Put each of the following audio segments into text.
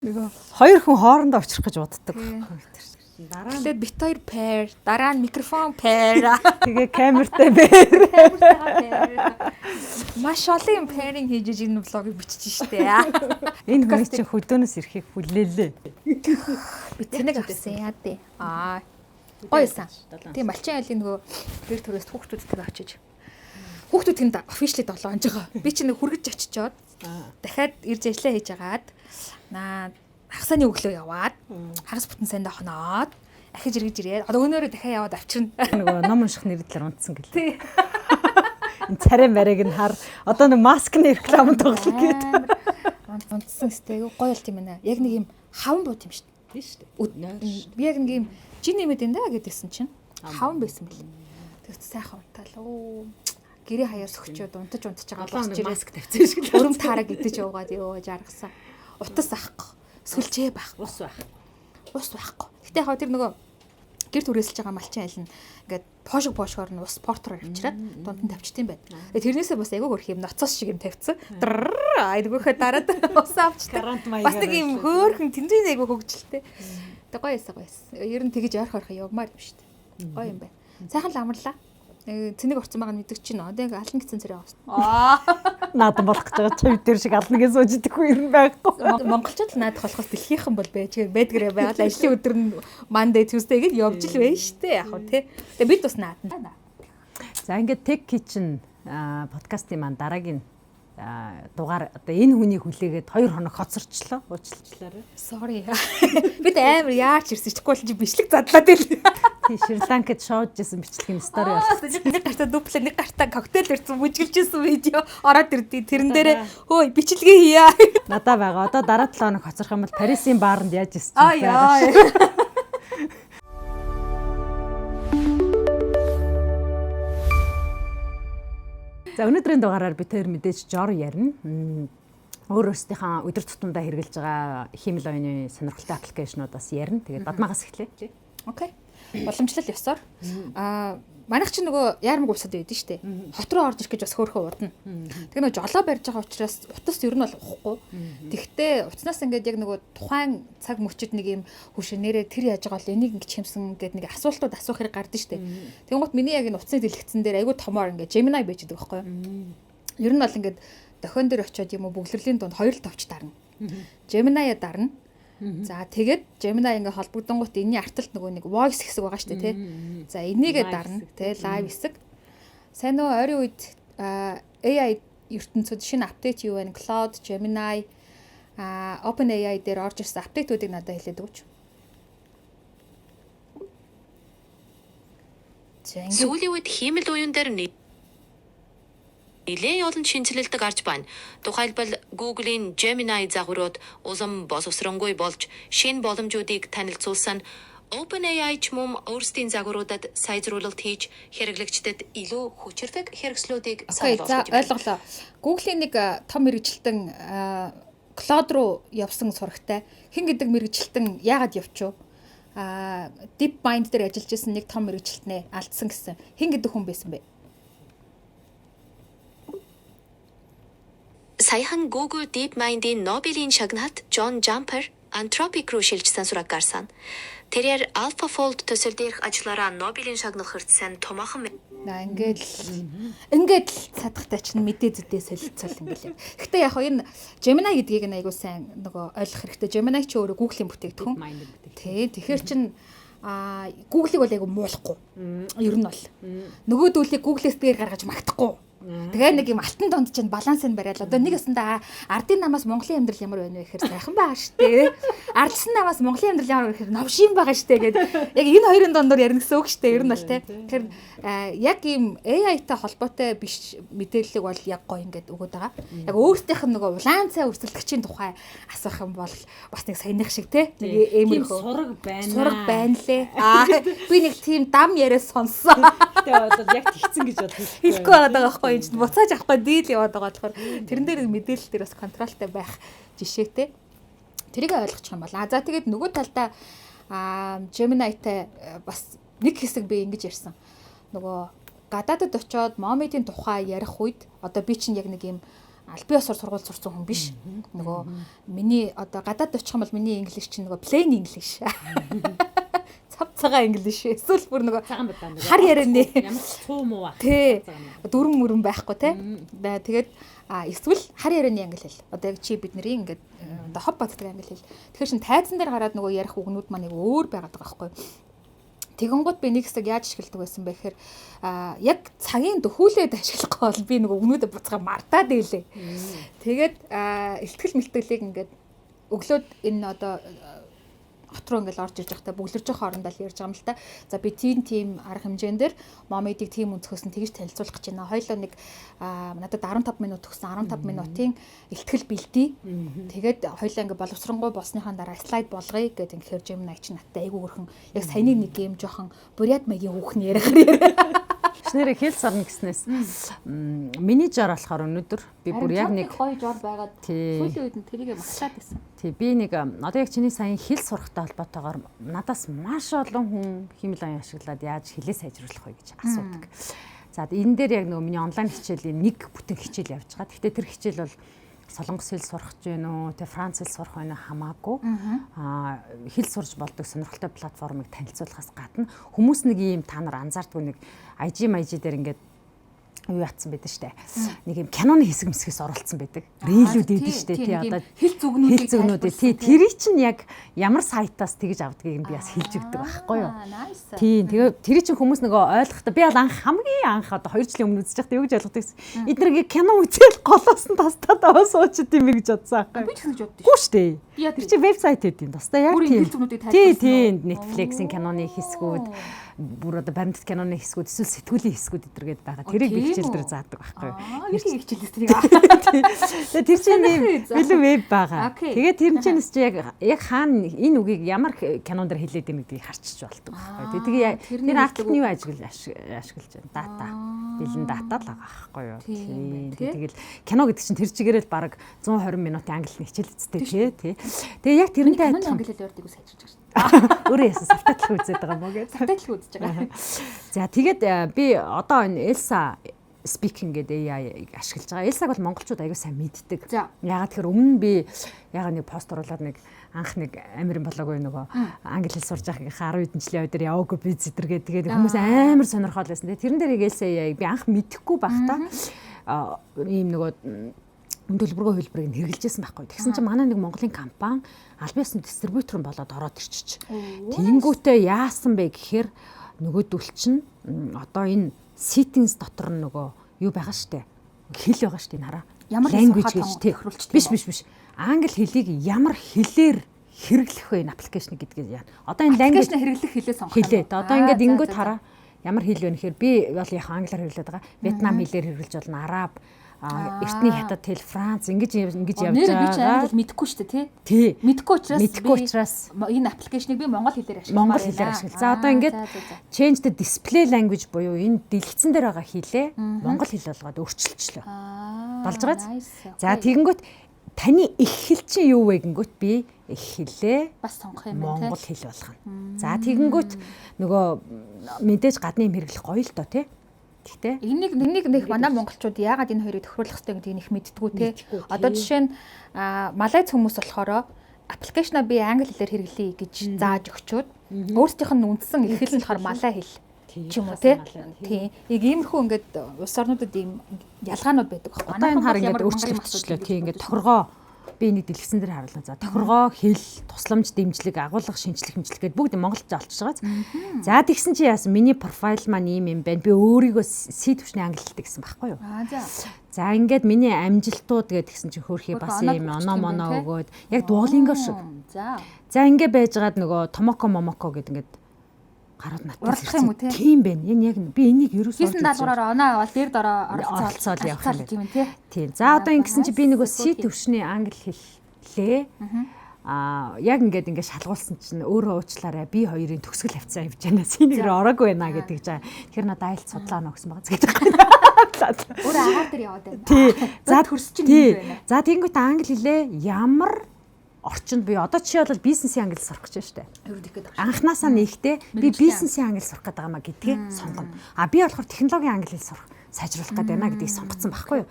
Нөгөө хоёр хүн хоорондоо очих гэж уддаг байхгүй. Дараа нь Тэгэхээр бит хоёр pair, дараа нь микрофон pair. тэгээ камертай pair. Маш олон юм pairing хийж иж энэ vlog ыг бичиж штэ. Энэ хүний чинь хөдөөнөөс ирэхийг хүлээлээ. Би цэнэг авсан яа дээ. Аа. Гоёсан. Тийм, Малчин айлын нөгөө гэр төрөөс хүүхдүүдтэйгээ очиж. Хүүхдүүд тэнд officially 7 хоног байгаа. Би чинь нэг хүргэж очичоод дахиад ирж ажиллаа хийж агаад наа хагасны өглөө яваад хагас бүтэн сайндаа хоноод ахиж эргэж ирээд одоо өнөөрөө дахиад яваад авчирна. Нөгөө ном унших нэрдлэр унтсан гэлээ. Тий. Энэ царай марийг нь хар. Одоо нэг маскны реклам тоглох гээд. Унтсан өстэй гоё л юм байна. Яг нэг юм хаван бууд юм шүү дээ. Тийм шүү дээ. Би яг нэг юм жин нэмэд энэ да гэдээсэн чинь хаван байсан бэл. Тэгт сайхан унтаал. Оо, гэрээ хаяа сөхчөөд унтаж унтаж байгаа босч ирээ маск тавьсан шиг л. Өрөм таараг идэж уугаад ёо жаргасан. Утас ахгүй. Сүлжээ байхгүй. Ус байхгүй. Ус байхгүй. Гэтэ яг тэр нөгөө гэр түрээсэлж байгаа малчин айл нь ингээд поошиг поошгоор нь ус портороор авчираад дунд нь тавьчихсан юм байна. Тэгээ тэрнээсээ бас айгүй хөрх юм ноцоос шиг юм тавьсан. Дрррр айгүйхээ дараад ус авчдаг. Бас нэг юм хөөхөн тэнцвэн айгүй хөгжилтэй. Тэгээ гоё эсэ гоё эсэ. Ер нь тэгэж ойрох ойрох явмаар юм шүү дээ. Гоё юм байна. Сайхан л амарлаа. Цэнэг орцсон байгаа нь мэддэг чинь одоо ингээ ална гэсэн зэрэг авсан. Аа. Наадам болох гэж байгаа чив дээр шиг ална гэж сууж идэхгүй ер нь байхгүй. Монголчууд л наадах болохоос дэлхийнхэн бол байж байдгэрээ байгаад ажлын өдөр нь Monday Tuesday гэж явж л байна шүү дээ. Яг хөө тий. Тэгээ бид бас наадна. За ингээд Tech Kitchen подкастын маань дараагийн дугаар одоо энэ хүний хүлээгээд 2 хоног хоцорчлоо. Уучлаарай. Sorry. Бид амар яарч ирсэн ч тэгэхгүй бол чи бичлэг задлаад байл. Тий, Шри-Ланкад шоож исэн бичлэгийн story болсон. Нэг гартаа дуплаа, нэг гартаа коктейл ирсэн, бүжгэлжсэн видео ороод ирдээ. Тэрэн дээрээ хөөе бичлэгээ хийя. Надаа байгаа. Одоо дараа 7 хоног хоцорох юм бол Парисын бааранд яаж ирсэн байгаа шүү. За өнөөдрийн дугаараар бид тэр мэдээж жор ярина. Өөр өөрсдийнхээ өдөр тутамдаа хэрэглэж байгаа хиймэл оюуны сонирхолтой application уудаас ярина. Тэгээд бадмаагаас эхлэе. Okay. Уламжлал ёсоор манайх чинь нөгөө яармаг улсад байдэн штэ. Хот руу орж ирэх гэж бас хөөрхөн удна. Тэгээ нөгөө жолоо барьж байгаа учраас утас ер нь бол ухахгүй. Тэгтээ утаснаас ингээд яг нөгөө тухайн цаг мөчид нэг юм хөшөө нэрээ тэр яаж байгаа бол энийг ингэж хэмсэн гэд нэг асуултууд асуух хэрэг гардаг штэ. Тэнгуут миний яг энэ утасны дэлгэцэн дээр айгүй томоор ингээд Gemini байж байгаа байхгүй юу. Ер нь бол ингээд дохион дээр очиод юм уу бүглэрлийн дунд хоёр л товч дарна. Gemini-а дарна. За тэгээд Gemini ингээ холбогдонгууд энэний арталт нөгөө нэг voice хэсэг байгаа шүү дээ тий. За энийгээ дарна тий live хэсэг. Сайн уу ойрын үед AI ертөнцид шинэ update юу вэ? Claude, Gemini, OpenAI дээр орж ирсэн update уудыг надад хэлээд өгөөч. За ингээд Сүүлийн үед хиймэл оюун дээр нэлээн олон шинэчлэлт гарч байна. Тухайлбал Google-ийн Gemini загварууд улам боловсронгүй болж шинэ боломжуудыг танилцуулсан. OpenAI ч мөн өөрсдийн загваруудад сайжруулалт хийж хэрэглэгчдэд илүү хүчирхэг хэрэгслүүдийг Okay, санал за болгож байна. ойлголоо. Google-ийн нэг том мэргэжилтэн Claude руу явсан сурагтай. Хэн гэдэг мэргэжилтэн яагаад явчихв? DeepMind дээр ажиллаж исэн нэг том мэргэжилтнээ алдсан гэсэн. Хэн гэдэг хүн байсан бэ? Саяхан Google DeepMind-ийн Нобелийн шагналт John Jumper Anthropic руу шилжсэн сураг гарсан. Тэрээр AlphaFold төсөл дээрх ажиллаараа Нобелийн шагнал хүртсэн томоохон На ингээд л цадахтай чинь мэдээ зүдээ солилцол ингээл. Гэтэ яг хоо энэ Gemini гэдгийг нь айгуу сайн нөгөө ойлгох хэрэгтэй. Gemini чи өөрөө Google-ийн бүтээгдэхүүн. Тий, тэгэхээр чин Google-ыг бол айгуу муулахгүй. Ер нь бол. Нөгөөдүүлийг Google-ээс дээр гаргаж магтахгүй. Тэгээ нэг юм алтан донд чинь балансыг бариад одоо нэг өсөндөө ардын намаас Монголын амьдрал ямар байна вэ гэхээр сайхан байгаа штэ. Ардсан намаас Монголын амьдрал ямар вэ гэхээр новшин байгаа штэ гэд яг энэ хоёрын дондор ярина гэсэн үг штэ. Ер нь бол те. Тэгэхээр яг ийм AI-тай холбоотой биш мэдээллийг бол яг гоё ингээд өгöd байгаа. Яг өөрсдийнх нь нөгөө улаан цай өрсөлдөгчийн тухай асуух юм бол бас нэг саяных шиг те. Нэг Тийм иймэрхүү сураг байна. сураг байна лээ. Би нэг тийм дам яриа сонссон. Гэтэ бол яг тэгсэн гэж бол Хэлэхгүй байгаа байхгүй юм чинь буцааж авахгүй дийл яваад байгаа болохоор тэрэн дээр мэдээлэл дээр бас контролтой байх жишээтэй. Тэрийг ойлгочих юм бол. За тэгээд нөгөө талдаа Gemini-тай бас нэг хэсэг би ингэж ярьсан. Нөгөө гадаадад очиод момидын тухай ярих үед одоо би чинь яг нэг юм Албан ёсоор сургууль сурсан хүн биш. Нөгөө миний одоо гадаад очих юм бол миний English чинь нөгөө plain English. Цав цагаан English. Эсвэл бүр нөгөө хар ярианы ямар ч цуу муу байх. Тий. Дүрэн мөрөн байхгүй те. Тэгээд эсвэл хар ярианы англи хэл. Одоо яг чи бидний ингээд одоо хоб баддаг англи хэл. Тэгэхээр чин тайзан дээр гараад нөгөө ярих үгнүүд маань нэг өөр байгаад байгаа байхгүй юу? Тэгэнгუთ би нэг хэсэг яаж ашигладаг байсан бэ гэхээр яг цагийн дөхүүлээд ашиглахгүй бол би нөгөө үгнүүдэд буцгаа мартаад ийлээ. Тэгээд ихтгэл мэлтгэлийг ингээд өглөөд энэ одоо хот руу ингээл орж иж байхдаа бөглөрж байгаа хоорондоо л ярьж байгаа юм л та. За би тийм арга хэмжээн дээр момидыг тийм өнцгөөс нь тэгж танилцуулах гэж байна. Хоёлоо нэг надад 15 минут өгсөн, 15 минутын ихтгэл бэлдээ. Тэгээд хоёлоо ингээ боловсронгуй болсныхаа дараа слайд болгоё гэдэг ингээр Gemini чинь надтай айгүй өрхөн яг саяны нэг юм жоохон бурят маягийн хүүхэн яриахаар яриа. Шинээрээ хэл сарна гэснээс миний жор болохоор өнөөдөр би бүр яг нэг гоё жор байгаад сүүлийн үед нь тэрийг магтаад байсан. Тий, би нэг одоо яг чиний саяын хэл сурахтай холбоотойгоор надаас маш олон хүн хиймэл оюун ашиглаад яаж хэлээ сайжруулах вэ гэж асуудаг. За энэ дээр яг нөгөө миний онлайн хичээлийн нэг бүтэн хичээл явж байгаа. Гэхдээ тэр хичээл бол солонгос хэл сурах гэж байна уу, тэ франц хэл сурах байна уу хамаагүй. Хэл сурч болдог сонирхолтой платформыг танилцуулахаас гадна хүмүүс нэг ийм та нар анзаардгүй нэг IG MIG дээр ингээд юу ятсан байдаг штэ. Нэг юм киноны хэсэг мэсгээс оролцсон байдаг. Рээлүүд өгдөн штэ тий, одоо хэл зүгнүүдийг хэл тий, тэрий чинь яг ямар сайтаас тэгж авдгийг нь би бас хэлж өгдөг байхгүй юу. Тий, тэгээ тэрий чинь хүмүүс нөгөө ойлгохдоо би бол анх хамгийн анх одоо 2 жилийн өмнө үзэж байхдаа юу гэж ойлгодог гэсэн. Эдгээр кино үзэл голоос нь тастаад аваа суучд юм бэ гэж бодсон байхгүй. Би ч гэсэн боддоо. Гүү штэ. Тэр чинь вебсайт хэд юм. Тастаа яг тийм. Хэл зүгнүүдийг тайлбарласан. Тий, тий, Netflix-ийн киноны хэсгүүд, бүр одоо баримтат киноны хэсгүүд, эсвэл сэтгүүлийн хэсгүүд эдэргээд байгаа. Тэрийг би хичээл дээр заадаг байхгүй юу. Би хичээлээс тэрийг. Тэгээ тэр чинь бэлэн веб байгаа. Тэгээ тэр чинээс чи яг хаана энэ үгийг ямар кинон дээр хэлээд байна гэдгийг харчиж болдог байхгүй юу. Тэгээ тэр артлт нь юу ашиглаж байна? Дата. Бэлэн дата л байгаа байхгүй юу. Тэгэл кино гэдэг чинь тэр чигээрэл бараг 120 минутын англи хэлний хичээл үсттэй тий. Тэгээ яг тэрнтэй адилхан англи хэл ярьдаг сайжирч байгаа шүү. Өөрөө яасан савтатлах үзээд байгаа юм уу гэж. Савтатлах үзэж байгаа. За тэгээд би одоо энэ Elsa speaking гэдэг AI-г ашиглаж байгаа. Elsa-г бол монголчууд аягүй сайн мэддэг. Яагаад тэгэхээр өмнө би ягаад нэг пост оруулаад нэг анх нэг амир болоогүй нөгөө англи хэл сурж байхынхаа 10 хэдэн жилийн өдөр яваагүй би зэдэргээ тэгээд хүмүүс амар сонирхол байсан. Тэгээд тэрэн дээр Elsa AI-г би анх мэдэхгүй байхдаа ийм нөгөө төлбөргөө хөлбөрийг нь хэрэглэжсэн байхгүй. Тэгсэн чинь манай нэг Монголын компани албан ёсны дистрибьютор нь болоод ороод ирчих. Тэнгүүтээ яасан бэ гэхээр нөгөөдөл чинь одоо энэ settings дотор нь нөгөө юу байгаа штэ. Хэл байгаа штэ энэ хараа. Ямар language гэж тохируулчих. Биш. Англи хэлийг ямар хэлээр хэрэглэх вэ энэ аппликейшн гэдгийг яа. Одоо энэ language хэрэглэх хэлээ сонгох. Хэлээ. Одоо ингээд ингүүт хараа ямар хэл вэ гэхээр би бол яг англиар хэрэглээд байгаа. Вьетнам хэлээр хэрэглэж болно, араб, эртний хятад хэл, Франц ингэж ингэж явж байгаа. Би ч англи мэдэхгүй шүү дээ, тий. Мэдэхгүй учраас энэ аппликейшнийг би монгол хэлээр ашиглах. Монгол хэлээр ашигла. За одоо ингээд change the display language буюу энэ дэлгэцэн дээр байгаа хэлээ монгол хэл болгоод өөрчилчлөө. Болж байгааз. За тэгэнгүүт таны их хэл чинь юу вэ гингүүт би их хэлээ бас сонгох юм байна, тий. Монгол хэл болгоно. За тэгэнгүүт нөгөө мэдээж гадны юм хэрэглэх гоё л доо, тий. Тэгтээ энийг нэг манай монголчууд яагаад энэ хоёрыг тохируулах хэрэгтэй гэдгийг их мэддэггүй те. Одоо жишээ нь малайз хүмүүс болохоор аппликейшнаа би англи хэлээр хэрэглэе гэж зааж өгчөөд өөрсдийнх нь үндсэн их хэл нь болохоор малай хэл ч юм уу те. Тийм. Яг иймэрхүү ингээд улс орнуудад ийм ялгаанууд байдаг байхгүй. Одоо энэ хаар ингээд өөрчлөгдчихлөө. Тийм, ингээд тохиргоо би энийг дэлгэцэн дээр харуулна. За тохиргоо, хэл, тусламж, дэмжлэг, агуулга, шинжлэх, хэмжлэг гэдээ бүгд монголч олчихж байгаа. За тэгсэн чи яасан? Миний профайл маань ийм юм байна. Би өөрийгөө C түвшний англи хэлтэй гэсэн байхгүй юу? За ингээд миний амжилтууд гэдгсэн чи хөөрхий бас ийм оноо моноо өгөөд яг Duolingo шиг. За ингээд байжгаад нөгөө Tomoko Momoko гэдэг ингээд гарууд натаас ирсэн юм уу те? Тийм байна. Энэ яг би энийг ерөөсөө хийсэн даалгавраар оноо бол дээр дороо оролцоол явах юм байна. Тийм. За одоо ингэсэн чи би нөгөө C түвшний англи хэллээ. Яг ингээд ингээд шалгуулсан чинь өөрөө уучлаарай би хоёрын төгсгөл хавцаа явж байна. C-ийг рүү ороогүй байна гэдэг жаа. Тэгэхээр надад айлт судлаа нөө гэсэн байгаа гэдэг. Өөрөө агаар дээр яваад байна. Тий. За төрс чинь юм байна. За тэгэнгүүт англи хэлээ ямар орчинд би одоо чи бол бизнесийн англи сурах гэж байна шүү дээ. Анхнаасаа нэгтээ би бизнесийн англи сурах гэдэг юм а гэдгээ сонгоно. А би болохоор технологийн англи хэл сурах. Сайжруулах гэдэг байна гэдгийг сонгоцсон байхгүй юу.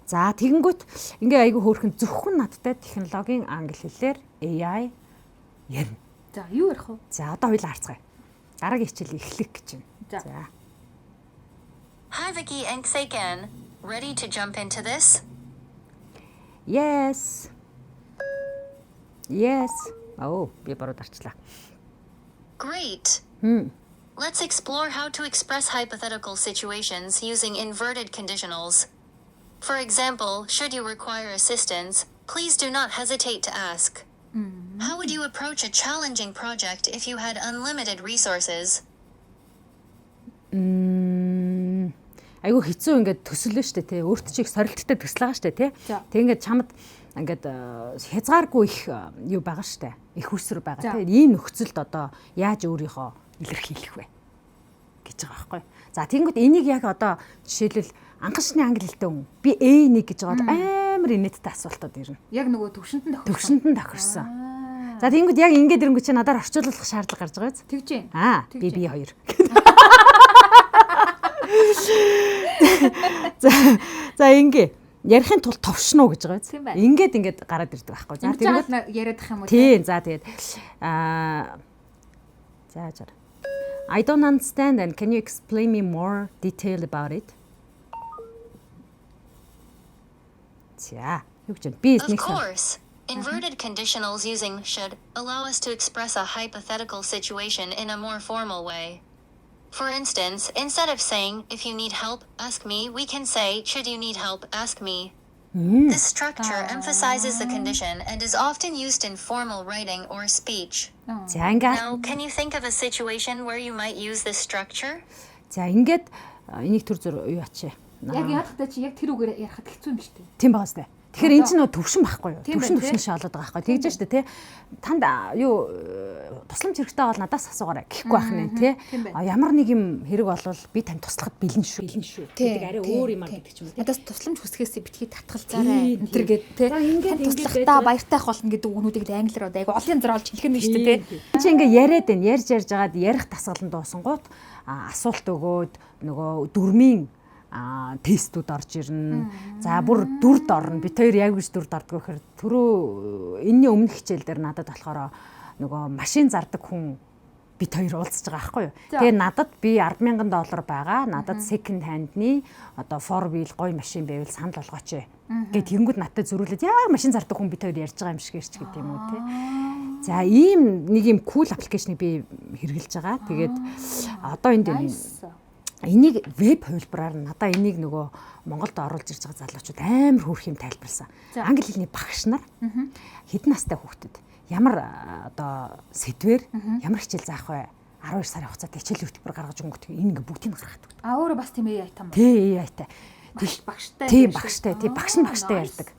За, тэгэнгүүт ингээ айгүй хөөрхөн зөвхөн надтай технологийн англи хэлээр AI ярина. За, юу ярих вэ? За, одоо хоёулаа харцгаая. Дараагийн хичээл эхлэх гэж байна. За. Hi, Vicky and Seiken. Ready to jump into this? Yes. Yes. Оо, би буруу дарчлаа. Great. Let's explore how to express hypothetical situations using inverted conditionals. For example, should you require assistance, please do not hesitate to ask. How would you approach a challenging project if you had unlimited resources? Айгүй хэцүү ингээд төсөлөө штэ, тий. Өөрт чи их сорилттой төсөл байгаа штэ, тий. Тэг ингээд чамд ингээд хязгааргүй их юу байгаа штэ. Их усрал байгаа, тий. Ийм нөхцөлд одоо яаж өөрийнхөө илэрхийлэх вэ гэж байгаа байхгүй. За, тэгэнгүүт энийг яг одоо жишээлбэл анхан шатны англи хэлтэй хүн би A1 гэж байгаа бол амар инээдтэй асуултууд ирнэ. Яг нөгөө төвшөнд нь тохирсон. Төвшөнд нь тохирсон. За, тэгэнгүүт яг ингээд ирэнгүүт чи надаар орчуулах шаардлага гарч байгаа биз? Тэгж юм. Аа, би Тэгж B2. За, ингээ ярихын тулд товшно уу гэж байгаа биз? Тийм байна. Ингээд ингээд гараад ирдэг байхгүй. За, За, тэгэнгүүт тэгвэл яриад ах юм уу? Тийм, за, тэгээд за жар. I don't understand and can you explain me more detail about it? За, юу гэж байна? Би Of нэг course. Inverted conditionals using should allow us to express a hypothetical situation in a more formal way. For instance, instead of saying, if you need help, ask me, we can say, should you need help, ask me. This structure emphasizes the condition and is often used in formal writing or speech. За, ингээд Now, can you think of a situation where you might use this structure? За, ингээд энийг төр зөр юу ачаа. Яг яадахтай чи яг тэр үгээр ярихад хэцүү юм шүү дээ. Тийм байгаа сте. Тэгэхээр эн чинь нөгөө төвшин байхгүй юу? Тийм Төвшин байна, төвшин шаалаад байгаа байхгүй. Тэгж штэ, тий. Танд юу тусламж хэрэгтэй бол надаас асуугаарай гэхгүй байх нэ, тий. Тийм байна. А ямар нэг юм хэрэг болвол би танд туслахад бэлэн шүү. Бэлэн шүү гэдэг арай өөр юм а гэдэг ч юм уу, тий. Надаас тусламж хүсгэхээс битгий татгалзаарай. Тийм, Энэ төр гээд те. За, ингээд Танд ингээд туслахдаа байж баяртай ах болно гэдэг үгнүүдийг л англиар одоо айгу олон янзаар олж хэлэх нь шүү дээ, те. Чи ингээ яриад байна. Ярьж ярьж агаад ярих дасгал нь дуусангууд асуулт өгөөд нөгөө дүрмийн тестүүд орж ирнэ. За, бүр дүрд орно. Бид хоёр яг гэж дүрд ордгоо гэхээр түрүү энэний өмнөх хичээл дээр надад болохоор нөгөө машин зардаг хүн бид хоёр уулзж байгаа байхгүй юу. Тэгээ надад би 10,000 доллар байгаа. Надад second hand-ны одоо four wheel гоё машин байвал санал болгооч. Гэт тэгэнгүүт надтай зөрүүлээд яг машин зардаг хүн бид хоёр ярьж байгаа юм шиг ирч гэдэг юм уу, те. За, ийм нэг юм cool application ыг би хэрэглэж байгаа. Тэгээд одоо энд энийг веб хувилбараар надаа энийг нөгөө Монголд оруулж ирж байгаа залуучууд амар хөөрх юм тайлбарласан. Англи хэлний багш нар хэдэн настай хүүхдэд ямар одоо сэдвэр ямар хичээл заах вэ? 12 сарын хугацаатай хичээлийн хөтөлбөр гаргаж өнгөт энэ ингээ бүгдийг нь гаргадаг. А, өөрөө бас тийм AI там. Тий, AI-тай. Багш багштай. Тийм, багштай. Тийм, багш нь багштай ярьдаг.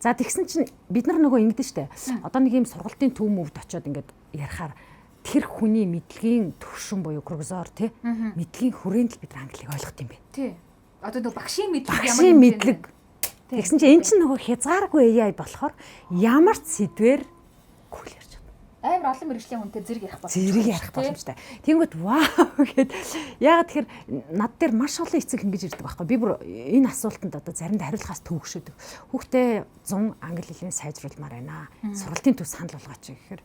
За, тэгсэн чинь бид нар нөгөө ингэдэж штэ. Одоо нэг юм сургалтын төв мөвд очиод ингээд ярихаар тэр хүний мэдлэгийн төвшин буюу кругозор, тий, мэдлэгийн хүрээнд л бид нар англиг ойлгох юм байна. Тий. Одоо нөгөө багшийн мэдлэг ямар Багшийн мэдлэг. Тэгсэн чинь эн чинь нөгөө хязгааргүй AI болохоор ямар ч сэдвэр cool ярьж чадна. Амар олон мэргэжлийн хүнтэй зэрэг ярих боломжтой. Зэрэг ярих боломжтой. Тэнгүүт вау гэд яагаад тэгэхээр над дээр маш олон эцэг ингэж ирдэг байхгүй. Би бүр энэ асуултанд одоо заримдаа хариулахаас төвөгшөөдөг. Хүүхдээ 100 англи хэлний сайжруулмаар байна. Сургалтын төв санал болгооч гэхээр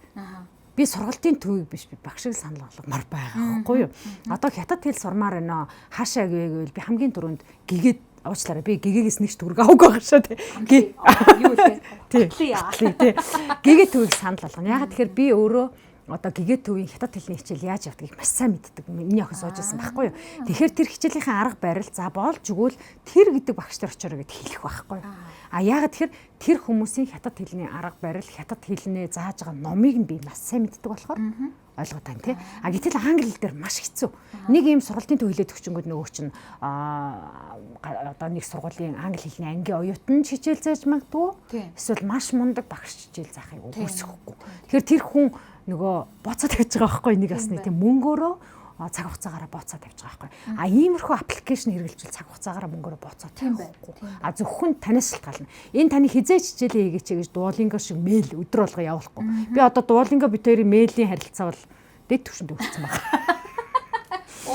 би сургалтын төвийг биш, би багшийг санал болгомоор байгаа байхгүй юу. Одоо хятад хэл сурмаар байна. Хаашаа гэвэл би хамгийн түрүүнд гэгээд уучлаарай, би гэгээгээс нэг ч төгрөг аваагүй байгаа шүү дээ. Гэ Юу вэ? Тий. Тий. Гэгээ төвийг санал болгоно. Яагаад тэгэхээр би өөрөө одоо гэгээ төвийн хятад хэлний хичээл яаж явдгийг маш сайн мэддэг. Миний охин сууж байсан байхгүй юу. Тэгэхээр тэр хичээлийнхээ арга барил за болж өгвөл тэр гэдэг багш нар очоорой гэд хэлэх байхгүй юу. А яагаад тэгэхээр тэр хүмүүсийн хятад хэлний арга барил, хятад хэлнээ зааж байгаа номыг нь би маш сайн мэддэг болохоор ойлгоод байна, тий. А гэтэл англи хэл дээр маш хэцүү. Нэг ийм сургалтын төв хэлээд өгчөнгүүд нөгөө чинь одоо нэг сургуулийн англи хэлний ангийн оюутан ч хичээл зааж магадгүй. Эсвэл маш мундаг багш хичээл заахыг үгүйсэхгүй. Тэгэхээр тэр хүн нөгөө бооцоо тавьж байгаа байхгүй, нэг асны тийм мөнгөөрөө цаг хугацаагаараа бооцоо тавьж байгаа байхгүй. А иймэрхүү application хэрэглэжүүл цаг хугацаагаараа мөнгөөрөө бооцоо тавихгүй. А зөвхөн танаас шалтгаална. Энэ таны хизээч хичээлээ хийгээч гэж Duolingo шиг мэйл өдөр болго явуулахгүй. Би одоо Duolingo бид хоёрын мэйлийн харилцаа бол дэд түвшинд хүрсэн байна.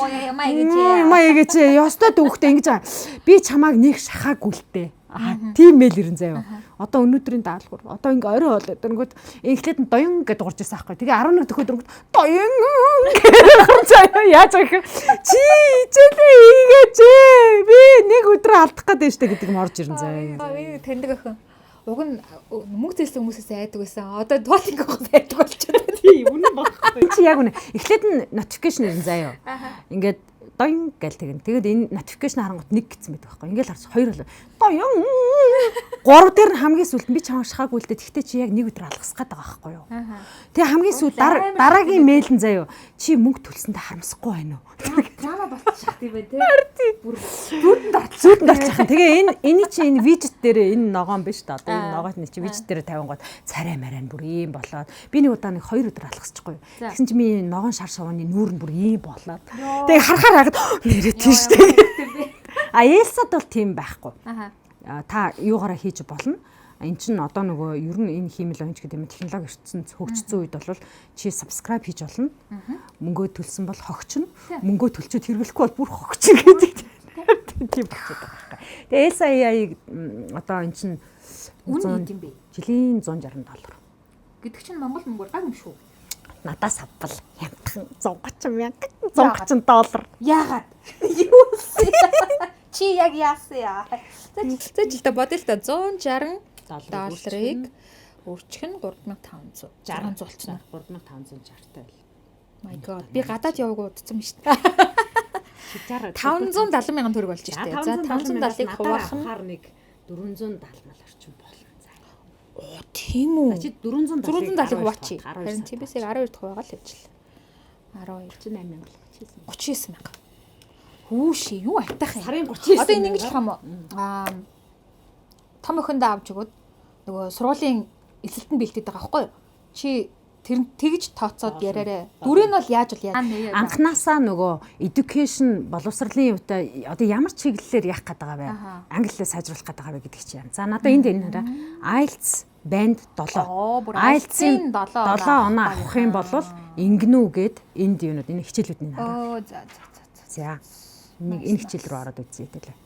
Оо ямаа гэж. Ямаа гэж ёстой дүүхтэй ингэж байгаа. Би чамааг нэг шахаагүй л дээ. Аа тийм мэйл ирэн заяа. Одоо өнөөдрийн даалгавар. Одоо ингээ орой болоод дөрөнгөт эхлээд нь доён гэдээ дурж ирсэн аахгүй. Тэгээ 11 дөхөө дөрөнгөт доён гэж заяа яаж байгаа юм. Чи хичээлээ хийгээч. Би нэг өдөр алдах гээд байна штэ гэдэг юм орж ирэн заяа. Би таньдаг охин. Уг нь мөнгө зээлсэн хүмүүсээс айдаг байсан. Одоо Duolingo-гоос айдаг болчиход. Тийм үнэн багхгүй. Чи яг үнэ. Эхлээд нь notification ирэн заяа. Ингээд доён гэл тэгэн. Тэгээд энэ notification харангуут нэг гэсэн байдаг байхгүй. Ингээл харч хоёр болоо. Доён. Гурав дээр нь хамгийн сүүлд би чамаа шахаагүй л дээ. Тэгтээ чи яг нэг өдөр алгасах гээд байгаа байхгүй юу? Тэгээ хамгийн сүүлд дараагийн мэйл нь заяа. Чи мөнгө төлсөндөө харамсахгүй байна уу? Драма болчих тийм байх тий. Бүр зүүдэнд орчих. Зүүдэнд орчих. Тэгээ энэ энэ чи энэ виджет дээр энэ ногоон биш дээ. Одоо энэ ногоотны чи виджет дээр тавингууд царай марай нь бүр ийм болоод би нэг удаа нэг хоёр өдөр алгасчихгүй. Тэгсэн чи миний ногоон шар шувууны нүүр нь бүр ийм болоод. Тэгээ харахаар харахад нэрээ тийш дээ. А Элсад бол тийм байхгүй. Та юугаараа хийж болно. Эн чинь одоо нөгөө ер нь энэ хиймэл оюунч гэдэг юм технологи эрчсэн хөгжсөн үед бол чи subscribe хийж болно. Мөнгөө төлсөн бол хогчно. Мөнгөө төлчөөд хэрэглэхгүй бол бүр хогчно гэдэг. Тийм болчиход байгаа байхгүй. Тэгээ Elsa AI-г одоо эн чинь үнэ хэд юм бэ? Жилийн 160 доллар. Гэдэг чинь Монгол мөнгөөр гаг юм шүү. Надаас авбал хямдхан 130 мянга 130 доллар. Яагаад? Юу вэ? Чи яг яасан яа? За жилдээ бодъё л та 160 долларыг өрчих нь 3500 600 болчихно. 3560 таа байл. My god. Би гадаад яваагүй удацсан юм шүү дээ. 570 мянган төгрөг болж штэ. За 570-ыг хуваах нь нэг 470 мал орчим болно. За. Оо тийм үү. Чи 470-ыг хуваачих. Харин TBS-ийг 12 дахь хуваагаа л явчихлаа. 12 38 мянга 39 мянга. Хүүши юу айтах юм. Сарын 39. Одоо энэ ингэж болох юм уу? Аа том охиндоо авч өгөөд нөгөө сургуулийн эсэлтэнд бэлтээд байгаа байхгүй юу? Чи тэр тэгж тооцоод яриарай. Дүрээ нь бол яаж бол яаж. Анханасаа нөгөө education боловсролын юутай одоо ямар чиглэлээр яах гээд байгаа вэ? Англиээ сайжруулах гээд байгаа вэ гэдэг чинь. За надаа энд энэ хараа. IELTS band 7. IELTS-ийн 7 оноо авах юм бол ингэнүү гэд энд юунууд энэ хичээлүүдний хараа. Оо за за за. За. Нэг энэ хичээл рүү ороод үзье дэлээ.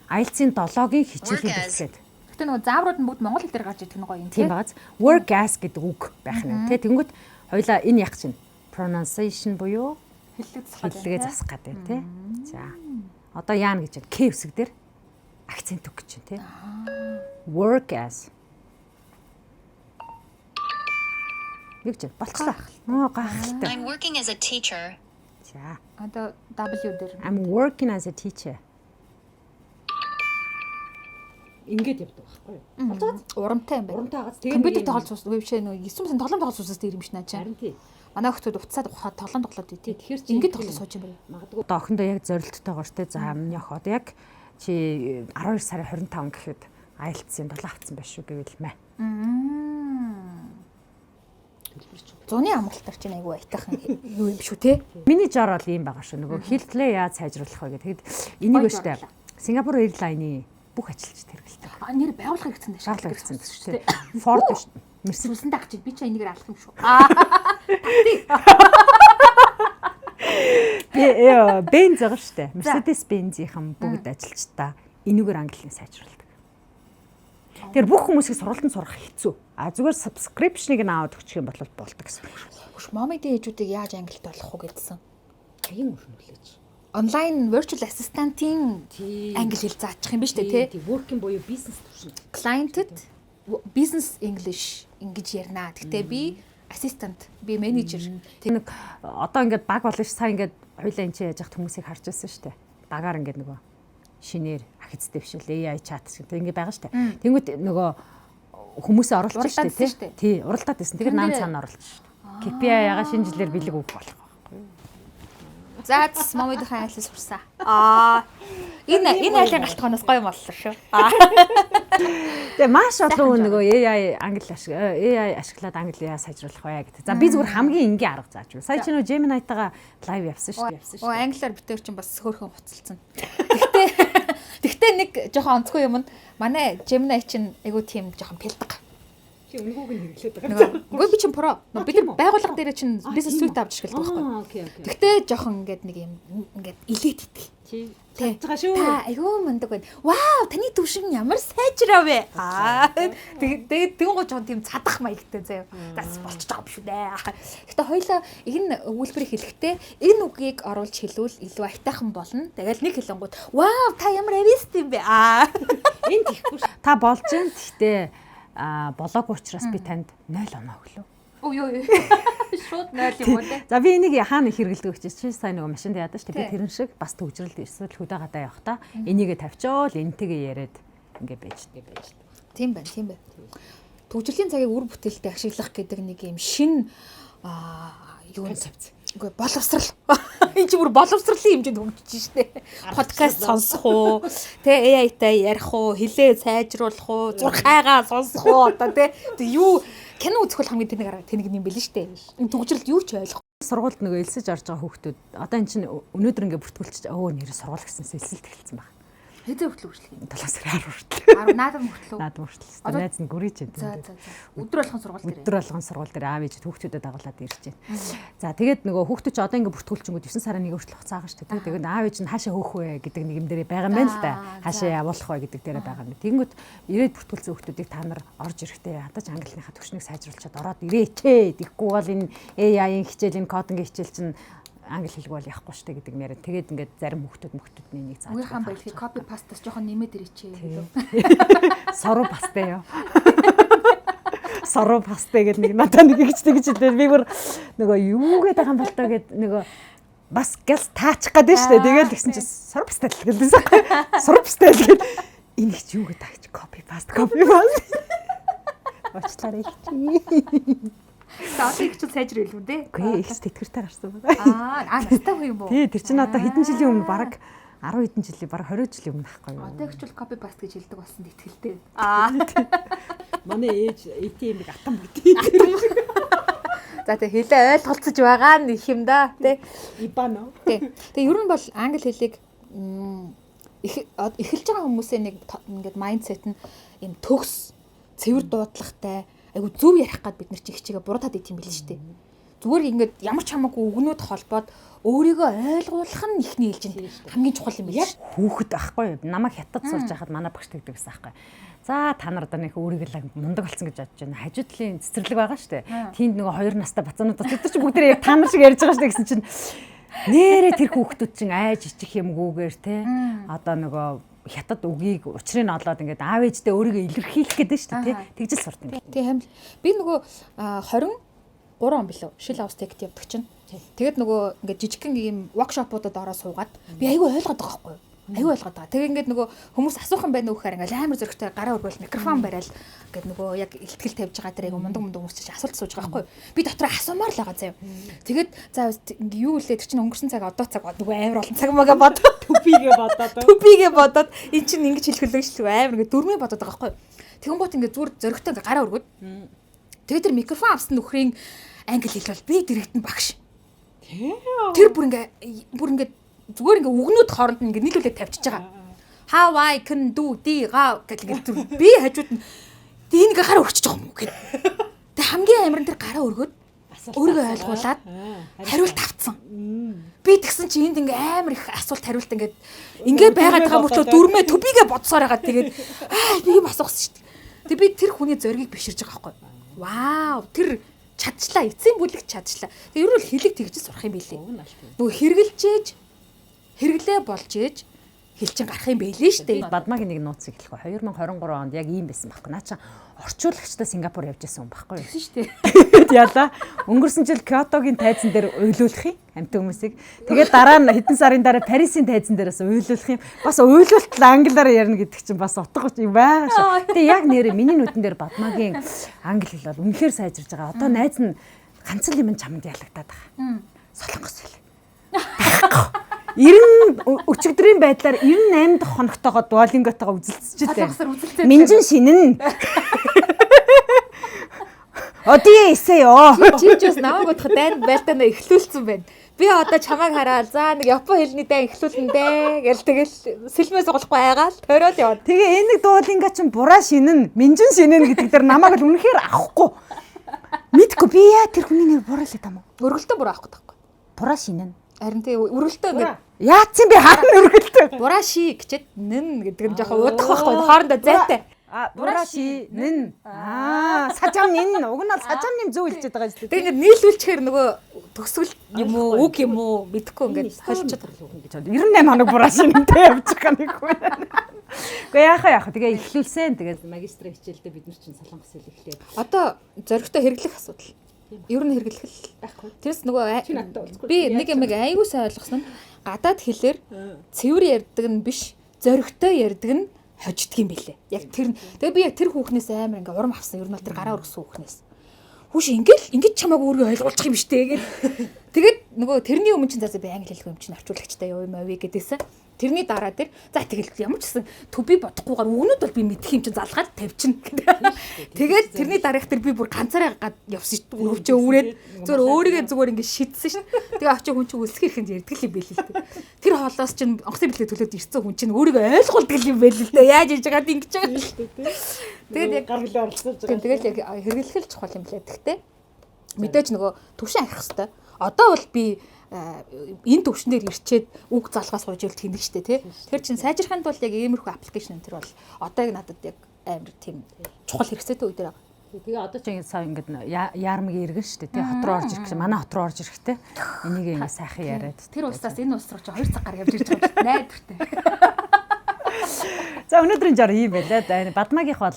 IELTS-ийн 7-гийн хичээлүүд эхлээд. Гэтэ нөгөө зааврууд нь бүгд монгол хэл дээр гарч ирдэг нь гоё юм тийм багаз. Work as гэдэг үг байх нь. Тэ тэнгүүт хоёлаа энэ яг чинь pronunciation буюу хэллэг засах гэдэг тий. За. Одоо яана гэж байна? К үсэг дээр акцент үг гэж байна тий. Work as. Юу гэж болчихлоо. Оо гайхалтай. I'm working as a teacher. За. Одоо W дээр. I'm working as a teacher. Ингээд явдаг байхгүй юу? Болцоод урамтай юм байна. Урамтай агаз. Тэгээ компьютер тоглож суус веб шээ нөгөө 9 сын тоглоом тоглож суусаас дээр юм биш наа чи. Харин тий. Манай хүмүүс уцаад ухаад тоглоом тоглоод тий. Тэгэхээр чи ингээд тоглож сууж юм байна. Магадгүй одоо охиндоо яг зорилттойгоор те за миний охин одоо яг чи 12 сарын 25 гэхэд IELTS-ийн 7 авсан байх шүү гэвэл мэ. Зуны амралтаар чинь айгүй аятайхан юу юм шүү те. Миний жор бол ийм байгаа шүү. Нөгөө хэлтлээ яаж сайжруулах вэ гэдэг. Тэгэд энийг өштэй Сингапур Airlines-ийн бүх ажилчид хэрэглэдэг. А нэр байгуулах хэрэгцээнд шаардлага хэрэгцээнд шүү дээ. Ford биш. Mercedes сүлсэндээ авчих. Би чи энийгээр алах юм шүү. Би Benz байгаа шүү дээ. Mercedes Benz-ийн бүгд ажилчдаа энүүгээр английн сайжруулдаг. Тэгэхээр бүх хүмүүсийг сургалтанд сурах хэцүү. А зүгээр subscription-ыг нь аваад өгчих юм бол болдог гэсэн үг шүү. Момидын ээжүүдийг яаж англид болох уу гэдсэн. Хаян өрнөлөөч. Онлайн virtual assistant-ийн англи хэл заачих юм биш үү те? Working буюу бизнес түвшин. Client-д business English ингэж ярина. Гэтэ би assistant, би менежер. Тэг нэг одоо ингээд баг болно ш. Сая ингээд хоёлаа энэ чи яаж яхад хүмүүсийг харж байсан шүү дээ. Багаар ингээд нөгөө шинээр ах эцтэй бишэл AI chat шиг тэг ингээд байгаа шүү дээ. Тэнгүүт нөгөө хүмүүсээ оруулж шүү дээ тий. Уралдаад байсан. Тэгэхээр наан цаана оруулж шүү дээ. KPI яга шинэ жилээр бэлэг өгөх болох байхгүй юу? За момидынхаа айлс сурсан. Аа энэ айлын галтгооноос гоё боллоо шүү. Тэгээ маш олон хүн нөгөө AI англи AI ашиглаад англи яа сайжруулах вэ гэдэг. За би зүгээр хамгийн энгийн арга зааж өгье. Сая чи нөгөө Gemini-тайгаа live явсан шүү дээ. Оо англиар битээр чинь бас хөөрхөн хуцалцсан. Тэгтээ нэг жоохон онцгой юм нь манай Gemini чинь айгу тийм жоохон пэлдэг. Чи үнгүүг нь хэрэглээд байгаа. Үгүй би чинь pro. Бид нар байгууллага дээр чинь business suite авч ашигладаг байхгүй. Тэгтээ жоохон ингээд нэг юм ингээд илээд идэх. Чи чадж байгаа шүү. Та айгүй мундаг байна. Вау, таны төвшин ямар сайжраа вэ? Аа. Тэгээд тэгэн гоо жоохон тийм цадах маягтай заяа. Зас болчихж байгаа юм шүү дээ. Гэтэ хоёлаа энэ өгүүлбэрийг хэлэхдээ энэ үгийг оруулж хэлвэл илүү аятайхан болно. Тэгэл нэг хэлэнгууд вау, та ямар авист юм бэ? Аа. Энэ тийхгүй. Та болж гэн гэхдээ болоогүй учраас би танд 0 оноо өглөө. Өө ёо. Шууд 0 юм уу те. За би энийг хаана хэрэглэдэг вэ чи сайн нөгөө машинд яадаг шүү дээ. Би тэрэн шиг бас төгжрэлд эсвэл хөдөө гадаа явахдаа энийгээ тавьчоол энтэйгээ яриад ингээ байж байж. Тийм байна, тийм байна. Төгжрлийн цагийг үр бүтээлтэй ашиглах гэдэг нэг юм шин юу концепц. Үгүй боловсрал. Энэ чи бүр боловсролын хэмжээнд хөгжиж штэ. Подкаст сонсох уу, тэ AI-тай ярих уу, хэлээ сайжруулах уу, зурхайгаа сонсох уу одоо тэ. Тэг юу кино үзэх бол хамгийн тэнэг арга тэнэг юм бэлэн штэ. Энэ төгжрэлд юу ч ойлгох. Сургуульд нөгөө элсэж орж байгаа хүүхдүүд одоо эн чинь өнөөдөр ингээ бүртгүүлчих өө нэр сургууль гэсэнсээ элсэлт эхэлсэн байна. Хэзээ хүртэл үргэлжлэх юм? 7 сарын 10 хүртэл. 10 наадам хүртэл үү? Наадам хүртэл. Найз нь гүрийж байна. За за за. Өдөр болгон сургууль дээр. Өдөр болгон сургууль дээр аав ээж хүүхдүүдэд дагуулад ирж байна. За тэгээд нөгөө хүүхдүүд чи одоо ингээ бүртгүүлчингүүд 9 сарын 1 хүртэл хуцаагаа шүү дээ. Тэгээд аав ээж нь хаашаа хөөх вэ гэдэг нэг юм дээрээ байгаа юм байна л да. Хаашаа явуулах вэ гэдэг дээрээ байгаа юм. Тэгэнгүүт ирээд бүртгүүлсэн хүүхдүүдийг та нар орж ирэхдээ ядаж англиныхаа төвшнийг сайжруулчаад ороод ирээч ээ. Тэгэхгүй бол энэ AI-ийн хичээл, энэ кодингийн хичээл чинь англи хэлгүй бол явахгүй штэ гэдэг юм яриа. Тэгээд ингээд зарим хүүхдүүд мөхтүүдний нэг зааж. Үгийнхаа баялгийг copy paste-аас жоохон нэмээд ирээч гэдэг. Соруу пастай юу. Соруу пастай гэдэг нэг надад нэг ихч тэгж хэлээ. Би бүр нөгөө юу гэдэг байгаа юм бол тоо гэд нөгөө бас гэлс таачих гээд штэ. Тэгээд тэгсэн чинь соруу пастай л гэлсэн. Соруу пастай л гэд энэ ихч юу гэдэг тааж copy paste copy paste. Уучлаарай ихч. За одоо их ч сайжир илүү дээ. Үгүй их тэтгэвртэй гарсан байна. Аа настай хүн юм уу? Тий, тэр чинь одоо хэдэн жилийн өмнө бараг 10 хэдэн жилийн бараг 20 жилийн өмнө ахгүй юу? Одоо их ч бол copy paste гэж хэлдэг болсон итгэлтэй. Аа. Манай ээж ATM-ийг атан бүтээ. За тэг хэлээ ойлголцож байгаа нь их юм да тий. Ибано. Тий. Тэгээ ер нь бол англи хэлийг эхэлж байгаа хүмүүсийн нэг ингээд mindset нь юм төгс цэвэр дуудлагатай айгу зөв ярих гад бид нар чи хичээгээ буруутаад идэх юм бэл шүү дээ. Зүгээр ингээд ямар ч хамаагүй үгнүүд холбоод өөрийгөө ойлгуулах нь ихний ээлжинд хамгийн чухал юм бэл. Яг хүүхэд ахгүй юу? Намайг хятад сурж байхад манай багш тэгдэг гэсэн аахгүй. За та нар одоо нэг өөрийгөө л мундаг болсон гэж бодож байна. Хажуу талын цэцэрлэг байгаа шүү дээ. Тэнд нөгөө 2 настай бацаанууд тэд нар чи бүгдээ яг та нар шиг ярьж байгаа шүү дээ гэсэн чинь нэрээ тэр хүүхдүүд чинь айж ичих юмгүйгээр те одоо нөгөө хятад үгийг учрыг нь олоод ингээд аав ээждээ өөрийгөө илэрхийлэх гэдэг шүү дээ тий. Тэгжэл сурт юм. Тий хамл. Би нөгөө 23 он билүү шил авс техт явдаг чинь. Тэгээд нөгөө ингээд жижигхэн ийм воркшопуудад ороо суугаад би айгүй ойлгоод байгаа байхгүй юу? Айгүй ойлгоод байгаа. Тэгээ ингээд нөгөө хүмүүс асуух юм байна уу гэхээр ингээд амар зөрөгтэй гараа өргөөл микрофон барайл ингээд нөгөө яг илтгэл тавьж байгаа тэр айгүй мундаг мундаг хүмүүс чинь асуулт сууж байгаа байхгүй юу? Би дотор асуумаар л байгаа заяа. Тэгээд за юу үлээ тэр чинь өнгөрсөн цаг одоо цаг нөгөө амар олон цаг мага бод. Төбигээ бодоод. Төбигээ бодоод эн чинь ингэж хэлэх хөлөө шүү амар ингээд дөрмөө бодоод байгаа байхгүй юу? Тэгэн гот ингээд зүгээр зөрөгтэй ингээд гараа өргөөд. Тэгээд тэр микрофон авсан нөхрийн англи хэл бол би дэрэгдэн багш. Тэр бүр ингээд зүгээр ингээ үгнүүд хооронд нь ингээ нийлүүлээд тавьчихж байгаа. How I can do D ga гэх ингээ зүр би хажууд нь энэ ингээ гараа өргөчих юм уу гэд. Тэг хамгийн амар нь тэр гараа өргөөд өөрийгөө ойлгуулад хариулт авцсан. Би тэгсэн чи энд ингээ амар их асуулт хариулт ингээд ингээ байгаад байгаа мөртлөө дүрмээ төбийгээ бодсоор байгаа. Тэгээд аа би юм асуусан шүү дээ. Тэг би тэр хүний зоригийг биширж байгаа байхгүй. Вау тэр чадчлаа эцсийн бүлэг чадчлаа. Тэг ер нь бол хэлэг тэгж сурах юм билээ. Нөгөө хэрглэжээж хэрэглээ болж ээж хэл чин гарах юм байлээ шүү дээ. Бадмагийн нэг нууцыг хэлэх үү. 2023 онд яг ийм байсан байхгүй. Наа чи орчуулагчтай Сингапур явж байсан юм байхгүй юу? Тэгсэн шүү дээ. Ялаа. Өнгөрсөн жил Кёотогийн тайзан дээр уйлуулах юм амьтан хүмүүсийг. Тэгээд дараа нь хэдэн сарын дараа Парисын тайзан дээрээс уйлуулах юм. Бас уйлуулт англиар ярина гэдэг чинь бас утга юм байгаа шүү. Тэгээ яг нэрээ миний нүдэн дээр Бадмагийн англи хэл бол үнэхээр сайжирж байгаа. Одоо найз нь ганц л юм чамд ялагдаад байгаа. Солонгос хэл. 90 өчигдрийн байдлаар 98 дахь хоногтойгоо Duolingo-тойгоо үзэлцэж Солонгосоор үзэлцээд. Минжин шинэн. 어디에 있어요? Чи ч бас намайг бодоход дайн байлдаанаа эхлүүлсэн байна. Би одоо чамайг хараад за нэг Япон хэлний дайн эхлүүлнэ дээ гэл тэгэл сэлмээ сугалахгүй айгаал ториол яваад. Тэгээ энэ нэг Duolingo чинь бураа шинэн, минжин шинэн гэдэг дээр намайг л үнэхээр авахгүй. Мэдгүй би яа тэр хүний нэр бураа л юм уу? Өргөлтөө буруу авах гэдэг байхгүй. Бураа шинэн. Харин тий өргөлтөө ингээд Яатсан би хаана өргөлтөө? Бураа ши гэчээд нэн гэдэг нь жоохон удах байхгүй хоорондоо зайтай. А бураа ши нэн. Аа сажамнин уг нь бол сажамнин зөв хэлж байгаа шүү дээ. Тэгээ ингээд нийлүүлчихээр нөгөө төгсгөл юм уу үг юм уу мэдэхгүй ингээд холчод гэж 98 хоног бураа шинэнтэй явж байгаа нэг хүн. Гэхдээ яхаа яхаа тэгээ эхлүүлсэн. Тэгээд магистрийн хичээлдээ бид нар чинь солонгос хэл эхлээд. Одоо зоригтой хэрэглэх асуудал. Ер нь хэрэглэх л байхгүй. Тэрс нөгөө би нэг юм айгүй сайн ойлгосон нь гадаад хэлээр цэвэр ярьдаг нь биш, зоригтой ярьдаг нь хожигддаг юм билээ. Яг тэр нь. Тэгээ би яг тэр хүүхнээс амар ингээ урам авсан. Ер нь бол тэр гараа өргөсөн хүүхнээс. Хүүш ингээл ингэж чамааг өөрийгөө ойлгуулчих юм штэ гээд. Тэгээд нөгөө тэрний өмнө чинь за би англи хэлгүй юм чинь орчуулагчтай юу юм авъя гэдээсэн. Тэрний дараа тэр за тэгэл ямар ч гэсэн төв би бодохгүйгээр үгнүүд бол би мэдэх юм чинь залгаад тавьчихна гэдэг. Тэгээд тэрний дараах тэр би бүр ганцаараа явсан шүү дээ. Өвчөө үрээд зүгээр өөрийгөө зүгээр ингэ шидсэн шин. Тэгээ очиж хүн чинь өсөх ихэнд ярьдаг юм байл л дээ. Тэр хоолоос чинь онгоцны бэлгээ төлөөд ирсэн хүн чинь өөрийгөө ойлгуулдаг юм байл л дээ. Яаж хийж байгаад ингэж байгаа юм л дээ. Тэгээд яг гаргалаа оролцож байгаа. Тэгээд яг хэрэглэх л чухал юм лээ. Тэгтээ мэдээж нөгөө төвшин ахих хэвээр. Одоо бол би энэ төвшнээр ирчээд үг залгаас сууж ивэл тэнэг штэ тий. Тэр чинь сайжрахын тулд яг иймэрхүү аппликейшн энэ төр бол одоо яг надад яг амар тийм чухал хэрэгцээтэй үе дээр байгаа. Тэгээ одоо ч ингэ сая ингээд яармаг иргэн штэ тий. Хот руу орж ирэх чинь манай хот руу орж ирэхтэй. Энийг ингэ сайхан яриад. Тэр улсаас энэ улс руу чи 2 цаг гараг явж ирж байгаа юм найдвартай. За өнөөдрийн жор ийм байлаа. Бадмагийнх бол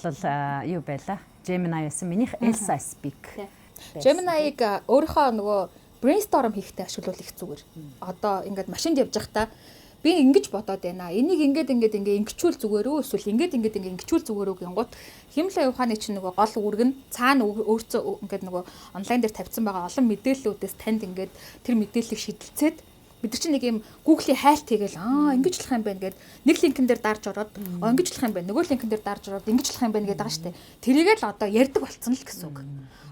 юу байлаа? Gemini байсан. Минийх Elsa Speak. Gemini-г өөрийнхөө нөгөө brainstorm хийхдээ ашиглуул их зүгээр. Одоо ингээд машинд явж байхдаа би ингэж бодоод байна. Энийг ингээд ингээд ингээ ингэчүүл зүгээр үү? Эсвэл ингээд ингээд ингээ ингэчүүл зүгээр үү гингууд химэл оюун ухааны чинь нөгөө гол үүрэг нь цаана өөртөө ингээд нөгөө онлайн дээр тавьсан байгаа олон мэдээллүүдээс танд ингээд тэр мэдээллийг шидэлцээд бид нар чинь нэг юм Google-ийн хайлт хийгээл аа ингэж болох юм байна гэд нэг линкэн дээр дарж ороод ингэж болох юм байна нөгөө линкэн дээр дарж ороод ингэж болох юм байна гэдэг байгаа шүү дээ. Тэрийг л одоо ярьдаг болцсон л гэсэн үг.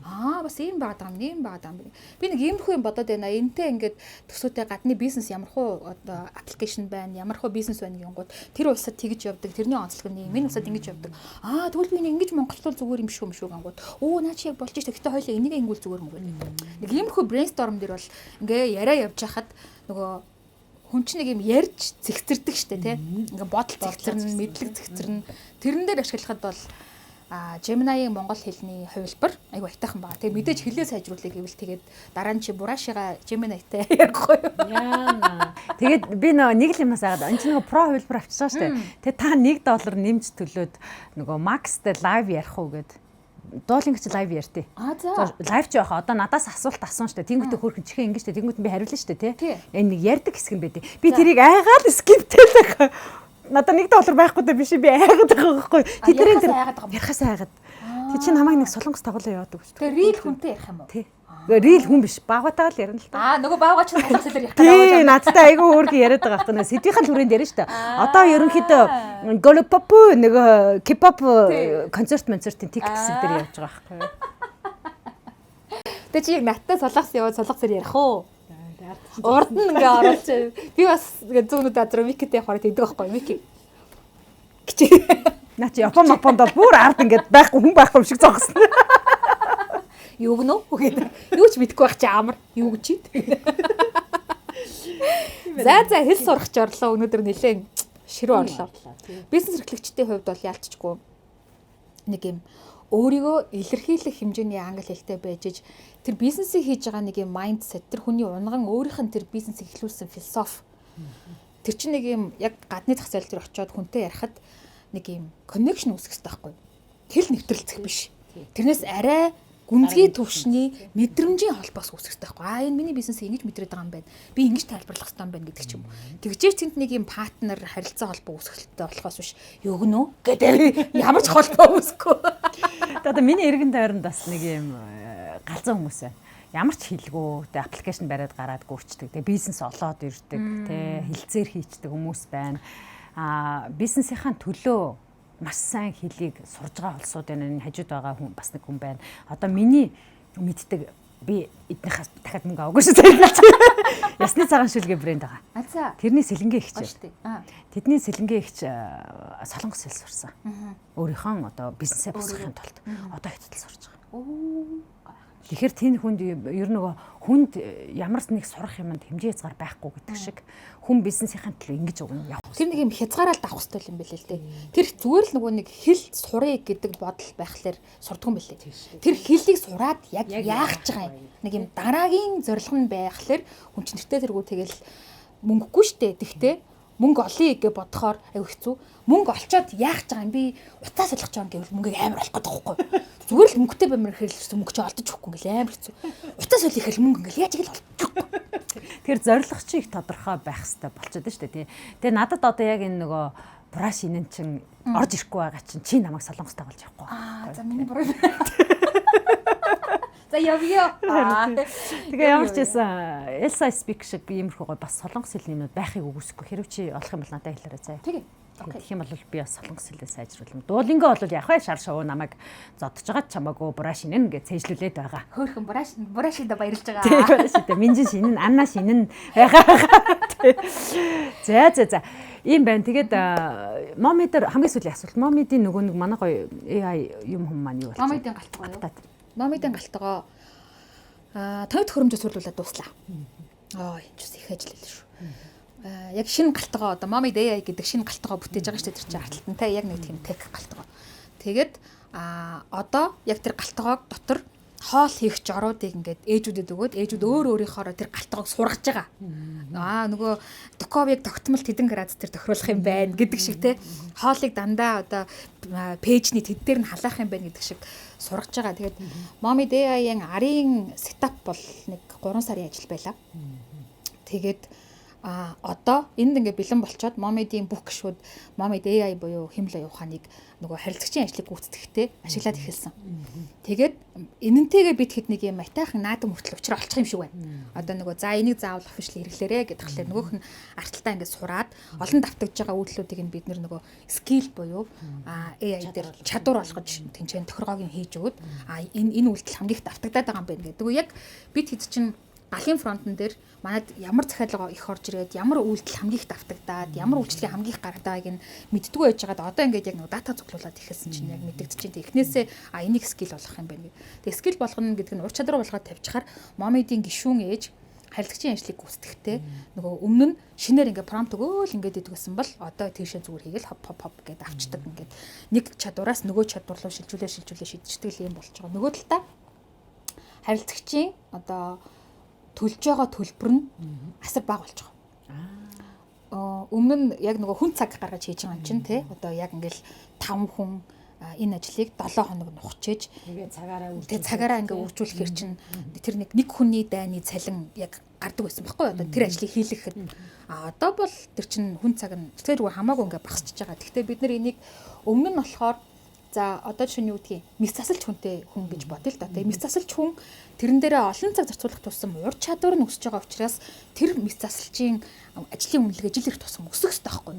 Аа бас ийм байгаа юм, ийм байгаа юм. Би нэг иймэрхүү юм бодоод байна. Энтэй ингээд төсөөтэй гадны бизнес ямархуу одоо аппликейшн байна, ямархуу бизнес байна гингууд тэр улсад тэгж явдаг, тэрний онцлог нь ийм, энэ улсад ингэж явдаг. Аа тэгвэл би ингэж монголчууд зүгээр юм шүү юм шүү гингууд. Өө наа чи яг болж штэ. Гэтэ хоёлаа энийг ингэвэл зүгээр мөгөө. Нэг иймэрхүү brainstorm дээр бол ингээ яриа явж хахад нөгөө хүн чинь нэг юм ярьж зэгцэрдэг штэ тий. Ингээ бодол зэгцэрнэ, мэдлэг зэгцэрнэ. Тэрэн дээр ашиглахад бол Gemini-ийн монгол хэлний хувилбар айгу аятайхан байгаа. Тэгээ мэдээж хэлээ сайжруулъя гэвэл тэгээд дараа нь чи Бурашига Gemini-тай ярихгүй юу? Яана. Тэгээд би нөгөө нэг л юмнаас айгаад энэ чинь нөгөө про хувилбар авчиж байгаа штэ. Тэгээд та $1 нэмж төлөөд нөгөө Max-тай live ярих уу гэд. Duolingo чи live ярьтий. Аа за. Live чи яхаа одоо надаас асуулт асуун штэ. Тэнгүүтээ хөөрхөн чихээ ингэ штэ. Тэнгүүт нь би хариулна штэ тий. Энэ нэг ярьдаг хэсэг юм байдیں۔ Би тэрийг айгаад skip тэл. Надад $1 байхгүй даа биш би айгаад байгаа байхгүй. Тэдний тэр ярихаас айгаад. Тэг чи намайг нэг солонгос дагуулаа яваадаг шүү. Тэгээ real хүнтэй ярих юм уу? Тий. Real хүн биш, баавгатаа л ярина л та. Аа нөгөө баавга ч солонгос хэлээр ярих гэдэг. Тий, надтай айгүй хөөрхөн яриад байгаа байхгүй. Сэдвийн түрээнд ярина шүү дээ. Одоо ерөнхийдөө Голопоп нөгөө K-pop концерт концертын тикет хэсэг дээр явж байгаа байхгүй. Тэгээ чи яг надтай солонгос яваад солонгосоор ярих уу? Урд нь ингээ оруулж би бас ингээ зүүнүүд азар Микитэй явахаар тэгдэг байхгүй Мики. Гэж. Наа чи Япон Мапонд бол бүр ард ингээд байхгүй хүн байхгүй юм шиг зогсно. Юу гэнэ үү гэдэг. Юу ч мэдэхгүй байх чи амар. Юу гэж чи. За за хэл сурах ч орлоо өнөөдөр нэлээд ширүү орлоо. Бизнес эрхлэгчдийн хувьд бол яалтчгүй нэг юм өөрийгөө илэрхийлэх хэмжээний англи хэлтэй байж иж тэр бизнесийг хийж байгаа нэг юм mindset тэр хүний унган өөрийнх нь тэр бизнесийг эхлүүлсэн философи. Тэр чинь нэг юм яг гадны зах зээл дээр очиод хүнтэй ярихад нэг юм connection үүсгэх хэрэгтэй байхгүй юу? Хэл нэвтрэлцэх биш. Тэрнээс арай гүнзгий төвшний мэдрэмжийн холбоос үүсгэх хэрэгтэй байхгүй. Аа энэ миний бизнесийг ингэж мэдрээд байгаа юм байна. Би ингэж тайлбарлах хэрэгтэй юм байна гэдэг ч юм уу. Тэгжээч тэнд нэг юм партнер харилцаа холбоо үүсгэлтэй болохоос биш. Юу гэнэ гэдэг ямар ч холбоо үүсэхгүй. Одоо миний эргэн тойронд бас нэг юм галзуу хүмүүс байна. Ямар ч хэлгүй тэ аппликейшн бариад гараад гүйчдэг. Тэ бизнес олоод ирдэг, тэ хилцээр хийчдэг хүмүүс байна. Аа бизнесийнхаа төлөө Маш сайн хэлийг сурж байгаа улсууд байна. Энэ хажууд байгаа хүн бас нэг хүн байна. Одоо миний мэддэг, би эднийхээс дахиад мөнгө аваагүй шүү дээ. Ясны цагаан шүлгээ брэнд байгаа. А за. Тэрний сэлэнгээ эгч. Гоё шүү дээ. Аа. Тэдний сэлэнгээ эгч солонгос хэл сурсан. Өөрийнхөө одоо бизнесээ босгохын тулд одоо хятад сурж байгаа. Оо. Тэгэхээр тэнд хүнд ер нь нөгөө хүнд ямар нэг сурах юмд хэмжээ хязгаар байхгүй гэдэг шиг хүн бизнесийн төлөө ингэж өгнө явах. Тэр нэг юм хязгаараал давах хэрэгтэй юм билээ л дээ. Тэр зүгээр л нөгөө нэг хэл сурыг гэдэг бодол байхлаар сурдгүй юм билээ. Тэр хэлийг сураад яг яах гэж байгаа юм. Нэг юм дараагийн зорилго нь байхлаар хүн чинь тэртээ тэргүү тэгэл мөнгөгүй штэ. Тэгтээ мөнгө олъё гэж бодохоор аюу хэцүү. Мөнгө олчоод яах гэж байгаа юм, би утаа солих гэж байгаа юм гэвэл мөнгийг амар олох гэдэг байхгүй. Зүгээр л мөнгөтэй баймар гэхээр л мөнгө чи олдож өгөхгүй ингээл амар хэцүү. Утаа солих гэхэл мөнгө ингээл яаж их л олдож өгөхгүй. Тэгэхээр зорилго чи их тодорхой байх хэрэгтэй болчиход шүү дээ, тий. Тэгээ надад одоо яг энэ нөгөө brush энэ чинь орж ирэхгүй байгаа чинь чи намайг солонгос дагуулж явахгүй. Аа, за, миний буруу. За, явъя. Тэгээ ямар ч байсан Elsa Speak шиг иймэрхүү гоё бас солонгос хэлний юмнууд байхыг үгүйсэхгүй. Хэрв чи олох юм бол надад хэлээрэй заяа. Тэгээ. Тэгэх юм бол би бас солонгос хэлээ сайжруулна. Duolingo бол яг бай шар шоу намайг зодож байгаа ч хамаагүй brush инэн гэж цээжлүүлээд байгаа. Хөөхөн brush brush-ида баярлж байгаа. Тэг, brush-ида минжин шинэн, Анна шинэн байгаа. За за за. Ийм байна. Тэгээд Mommy дээр хамгийн сүүлийн асуулт. Mommy-ийн нөгөө нэг манай гоё AI юм хүм маань юу болсон? Mommy-ийн галтгоо юу? Mommy-ийн галтгоо тойд хөрөмжө сүрлүүлээд дууслаа. Аа, энэ ч бас их ажил л шүү. Яг шинэ галтгоо, одоо Mommy AI гэдэг шинэ галтгоо бүтээж байгаа шүү дээ, тэр чинь арталтантай яг нэг тийм tech галтгоо. Тэгээд одоо яг тэр галтгоог дотор хоол хийх жоруудыг ингээд ээжүүдэд өгөөд, ээжүүд өөр өөрийнхоороо тэр галтгоог сургаж байгаа. Аа, нөгөө духовыг тогтмол тэдэн градус тэр тохируулах юм байна гэдэг шиг, те, хоолыг дандаа одоо пэйжний тэд дээр нь халаах юм байна гэдэг шиг сургаж байгаа. Тэгээд Mommy AI-ийн арын setup бол нэг 3 сарын ажил байлаа. Тэгээд одоо энд ингээ бэлэн болчоод Mommy-ийн бүх гишүүд Mommy AI буюу хиймэл оюун ухааныг нөгөө харилцагчийн ажлыг гүйцэтгэхдээ ашиглаад эхэлсэн. Тэгээд энэнтэйгээ бид хэд нэг юм атайхан наадам хүртэл учраа олчих юм шиг байна. Одоо нөгөө за энийг заавал official хэрэглээрэ гэдэг тэгэхээр нөгөөх нь арталтаа ингээ сураад олон давтагдж байгаа үйлдэлүүдийг нь бид нөгөө skill буюу AI дээр чадвар олгож тэнцэн тохиргоог нь хийж өгöd, энэ энэ үйлдэл хамгийн их давтагдаад байгаа юм байна гэдэг. Яг бид хэд чинь галын фронтон дээр манад ямар захиалга их орж ирээд, ямар үйлдэл хамгийн их давтагдаад, ямар үйлчлэгээ хамгийн их гаргадааг нь мэддэггүй байж байгаад, одоо ингээд яг нэг дата цуглуулад эхэлсэн чинь яг мэдэгдэж чинь. Эхнээсээ энийг skill болгох юм байна гэх. Тэгээ skill болгоно гэдэг нь ур чадвар болгоод тавьчихаар Mommy-ийн гишүүн ээж харилцагчийн ажлыг гүйцэтгэхдээ нөгөө өмнө нь шинээр ингээ prompt өгөөл ингээд идэг гэсэн бол одоо тийшээ зүгээр хийгээл хоп хоп хоп гэд авчдаг, ингээд нэг чадвараас нөгөө чадвар руу шилжүүлээ шилжүүлээ шидчихдэг юм болж байгаа. Нөгөө талдаа харилцагчийн одоо төлж байгаа төлбөр нь асар бага болж байгаа. Өмнө нь яг нөгөө хүн цаг гаргаж хийж байгаа юм чинь, те, одоо яг ингээл 5 хүн энэ ажлыг 7 хоног нухчээж тэгээ цагаараа тэгээ цагаараа ингээ үржүүлэхэр чинь тэр нэг нэг хүний дайны цалин яг гардаг байсан байхгүй, одоо тэр ажлыг хийлгэхэд. А одоо бол тэр чинь хүн цаг нь тэр хамаагүй ингээ багасчиж байгаа. Гэхдээ бид нар энийг өмнө нь болохоор, за, одоо жишээ нь юу гэдгийг, мэс засалж хүнтэй хүн гэж бодъё л да. Тэгээ мэс засалж хүн тэрэн дээрээ олон цаг зарцуулах тусам ур чадвар нь өсөж байгаа учраас тэр мэс засалчийн ажлын үнэлгээ жил ирэх тусам өсөх ёстой байхгүй.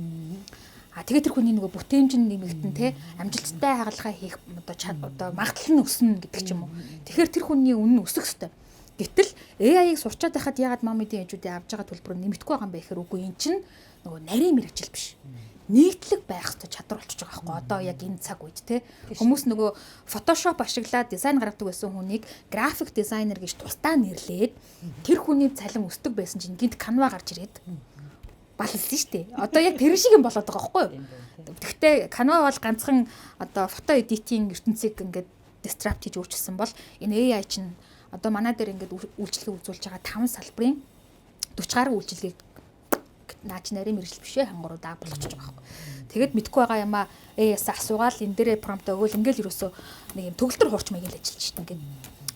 А тэгээ тэр хүний нөгөө бүтээмж нь нэмэгдэн, те, амжилттай хагалгаа хийх одоо магадлал нь өснө гэдэг ч юм уу. Тэгэхээр тэр хүний үнэ нь өсөх ёстой. Гэтэл AI-ыг сурчаад байхад яагаад Mommy-ийн ээжүүдийн авж байгаа төлбөр нь нэмэгдэхгүй байгаа юм бэ гэхээр үгүй, эн чинь нөгөө нарийн мэргэжил биш, нийтлэг байх хэрэгтэй чадвар болчихж байгаа байхгүй, одоо яг энэ цаг үед, те. Хүмүүс нөгөө Photoshop ашиглаад дизайн гаргадаг байсан хүнийг график дизайнер гэж тусдаа нэрлээд тэр хүний цалин өсдөг байсан чинь гинт Canva гарч ирээд баллсан шүү дээ. Одоо яг тэр шиг юм болоод байгаа байхгүй юу? Гэхдээ Canva бол ганцхан одоо фото editing ертөнцийг ингээд disrupt хийж өөрчилсөн бол энэ AI чинь одоо манай дээр ингээд үйлчилгээ үзүүлж байгаа 5 салбарын 40 гаруй үйлчилгээг наа чи нарийн мэргэжил биш ээ, хангуруудаа болгочихж байгаа байхгүй. Тэгээд мэдгүй байгаа юмаа AI-аас асуугаал, энэ дээрээ prompt өгөөл, ингээл ерөөсөө нэг юм төгөлдөр хуурч маяг л ажиллаж шít ингээд.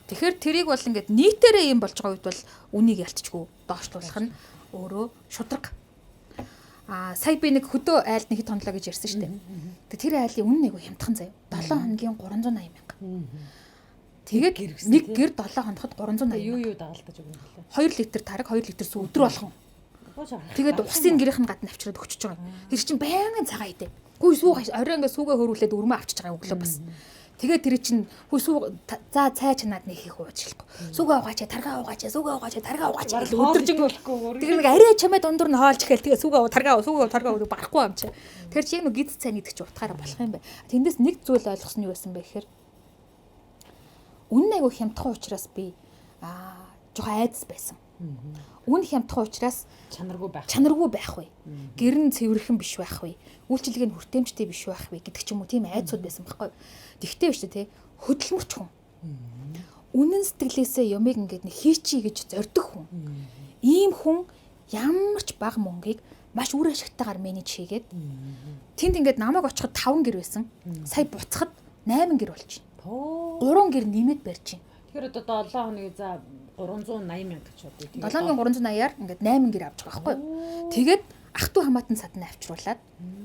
Тэгэхээр тэрийг бол ингээд нийтээрээ юм болж байгаа үед бол үнийг ялтчгүй доошлуулах нь өөрөө шудраг. А сая би нэг хөдөө айлд нэг хэд хонолоо гэж ярьсан шүү дээ. Тэгээ тэр айлын үнэ нэг хямдхан заяа. 7 хоногийн 380 мянга. Тэгээд нэг гэр 7 хоноход 380. Юу юу дагалдаж өгнө лээ? 2 литр тараг, 2 литр сүү өдөр болгон. Тэгээд усын гэрийнх нь гадна авчираад өгчөж байгаа юм. Тэр чинь байнгын цагаан идэ. Хүй сүү орой ингээ сүүгээ хөрвүүлээд өрмөө авчиж байгаа өглөө бас. Тэгээд тэр чинь хүй сүү за цай чанаад нэг хийх уучлахгүй. Сүүгээ угаач, таргаа угаач, сүүгээ угаач, таргаа угаач гэж өдөржин тэр нэг арай чамаа дундуур нь хоолж ихэл тэгээ сүүгээ уу таргаа уу сүүгээ уу таргаа уу барахгүй юм чи. Тэр чинь яг нэг гиз цай гэдэг чи утгаараа болох юм байна. Тэндээс нэг зүйл ойлгосон нь юу байсан бэ гэхээр үнэн айгу хямдхан учраас би жоохон айдас байсан. Үн хямдхан учраас чанаргүй байх. Чанаргүй байх вэ. Гэр нь цэвэрхэн биш байх вэ. Үйлчилгээ нь хүртээмжтэй биш байх вэ гэдэг ч юм уу тийм айдсууд байсан байхгүй. Тэгтээ биш үү те хөдөлмөрч хүн. Үнэн сэтгэлээсээ юмыг ингээд нэг хийчий гэж зордох хүн. Ийм хүн ямар ч бага мөнгийг маш үр ашигтайгаар менеж хийгээд тэнд ингээд намайг очиход 5 гэр байсан. Сая буцахад 8 гэр болж байна. 3 гэр нэмээд барьж байна. Тэгэхээр одоо 7 хоногийн за 380 мянга гэж бодъё. 7380-аар ингээд 8 гэр авч байгаа байхгүй юу. Тэгээд ах トゥ хамаатан садна авчруулад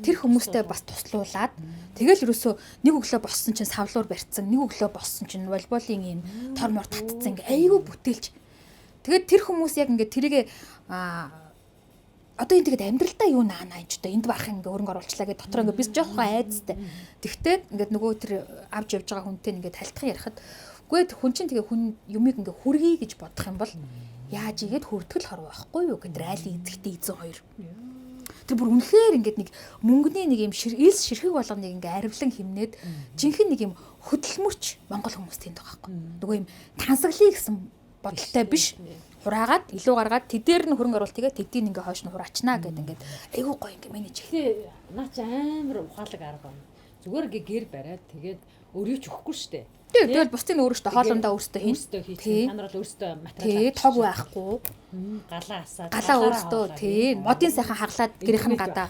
тэр хүмүүстэй бас туслуулад тэгэл ерөөсөө нэг өглөө боссон чинь савлуур барьцсан, нэг өглөө боссон чинь волейболын ийм тор мор татцсан ингээ айгүй бүтээлч. Тэгээд тэр хүмүүс яг ингээд тэрийгэ одоо энэ тэгээд амьдралдаа юу наа наа энэ ч одоо энд баах ингээ хөрөнгө оруулчлаа гэдэг дотор ингээ бис жоохон айцтай. Тэгтээ ингээд нөгөө тэр авч явж байгаа хүнтэй ингээд талтхан ярихад үгүй хүн чинь тэгээ хүн юмыг ингээ хүргэе гэж бодох юм бол яаж игээд хүртгэл хорвоо байхгүй юу гэдэг айлын эзэгтэй эзэн хоёр. Тэр бүр үнэхээр ингээд нэг мөнгөний нэг юм элс ширхэг болгоныг ингээ аривлан химнээд жинхэнэ нэг юм хөдөлмөрч монгол хүмүүс тэнд байгаа байхгүй. Нөгөө юм тансаглая гэсэн бодолтой биш. Хураагаад илүү гаргаад тэдээр нь хөрөнгө оруулалт хийгээд тэдийг ингээ хойш нь хураачнаа гэд ингээд айгүй гоё ингээ менеж хийх. Наа чи амар ухаалаг арга байна. Зүгээр ингээ гэр бариад тэгээд өөрийг ч өгөхгүй штэ. Тэгэл бусдын өөрөөсөө хоолундаа өөрсдөө хийн. Өөрсдөө хийх. Та нар бол өөрсдөө материал. Тий, тог байхгүй. Галаа асаад. Галаа өөрсдөө тий. Модын сайхан хаглаад гэрийнхэн гадаа.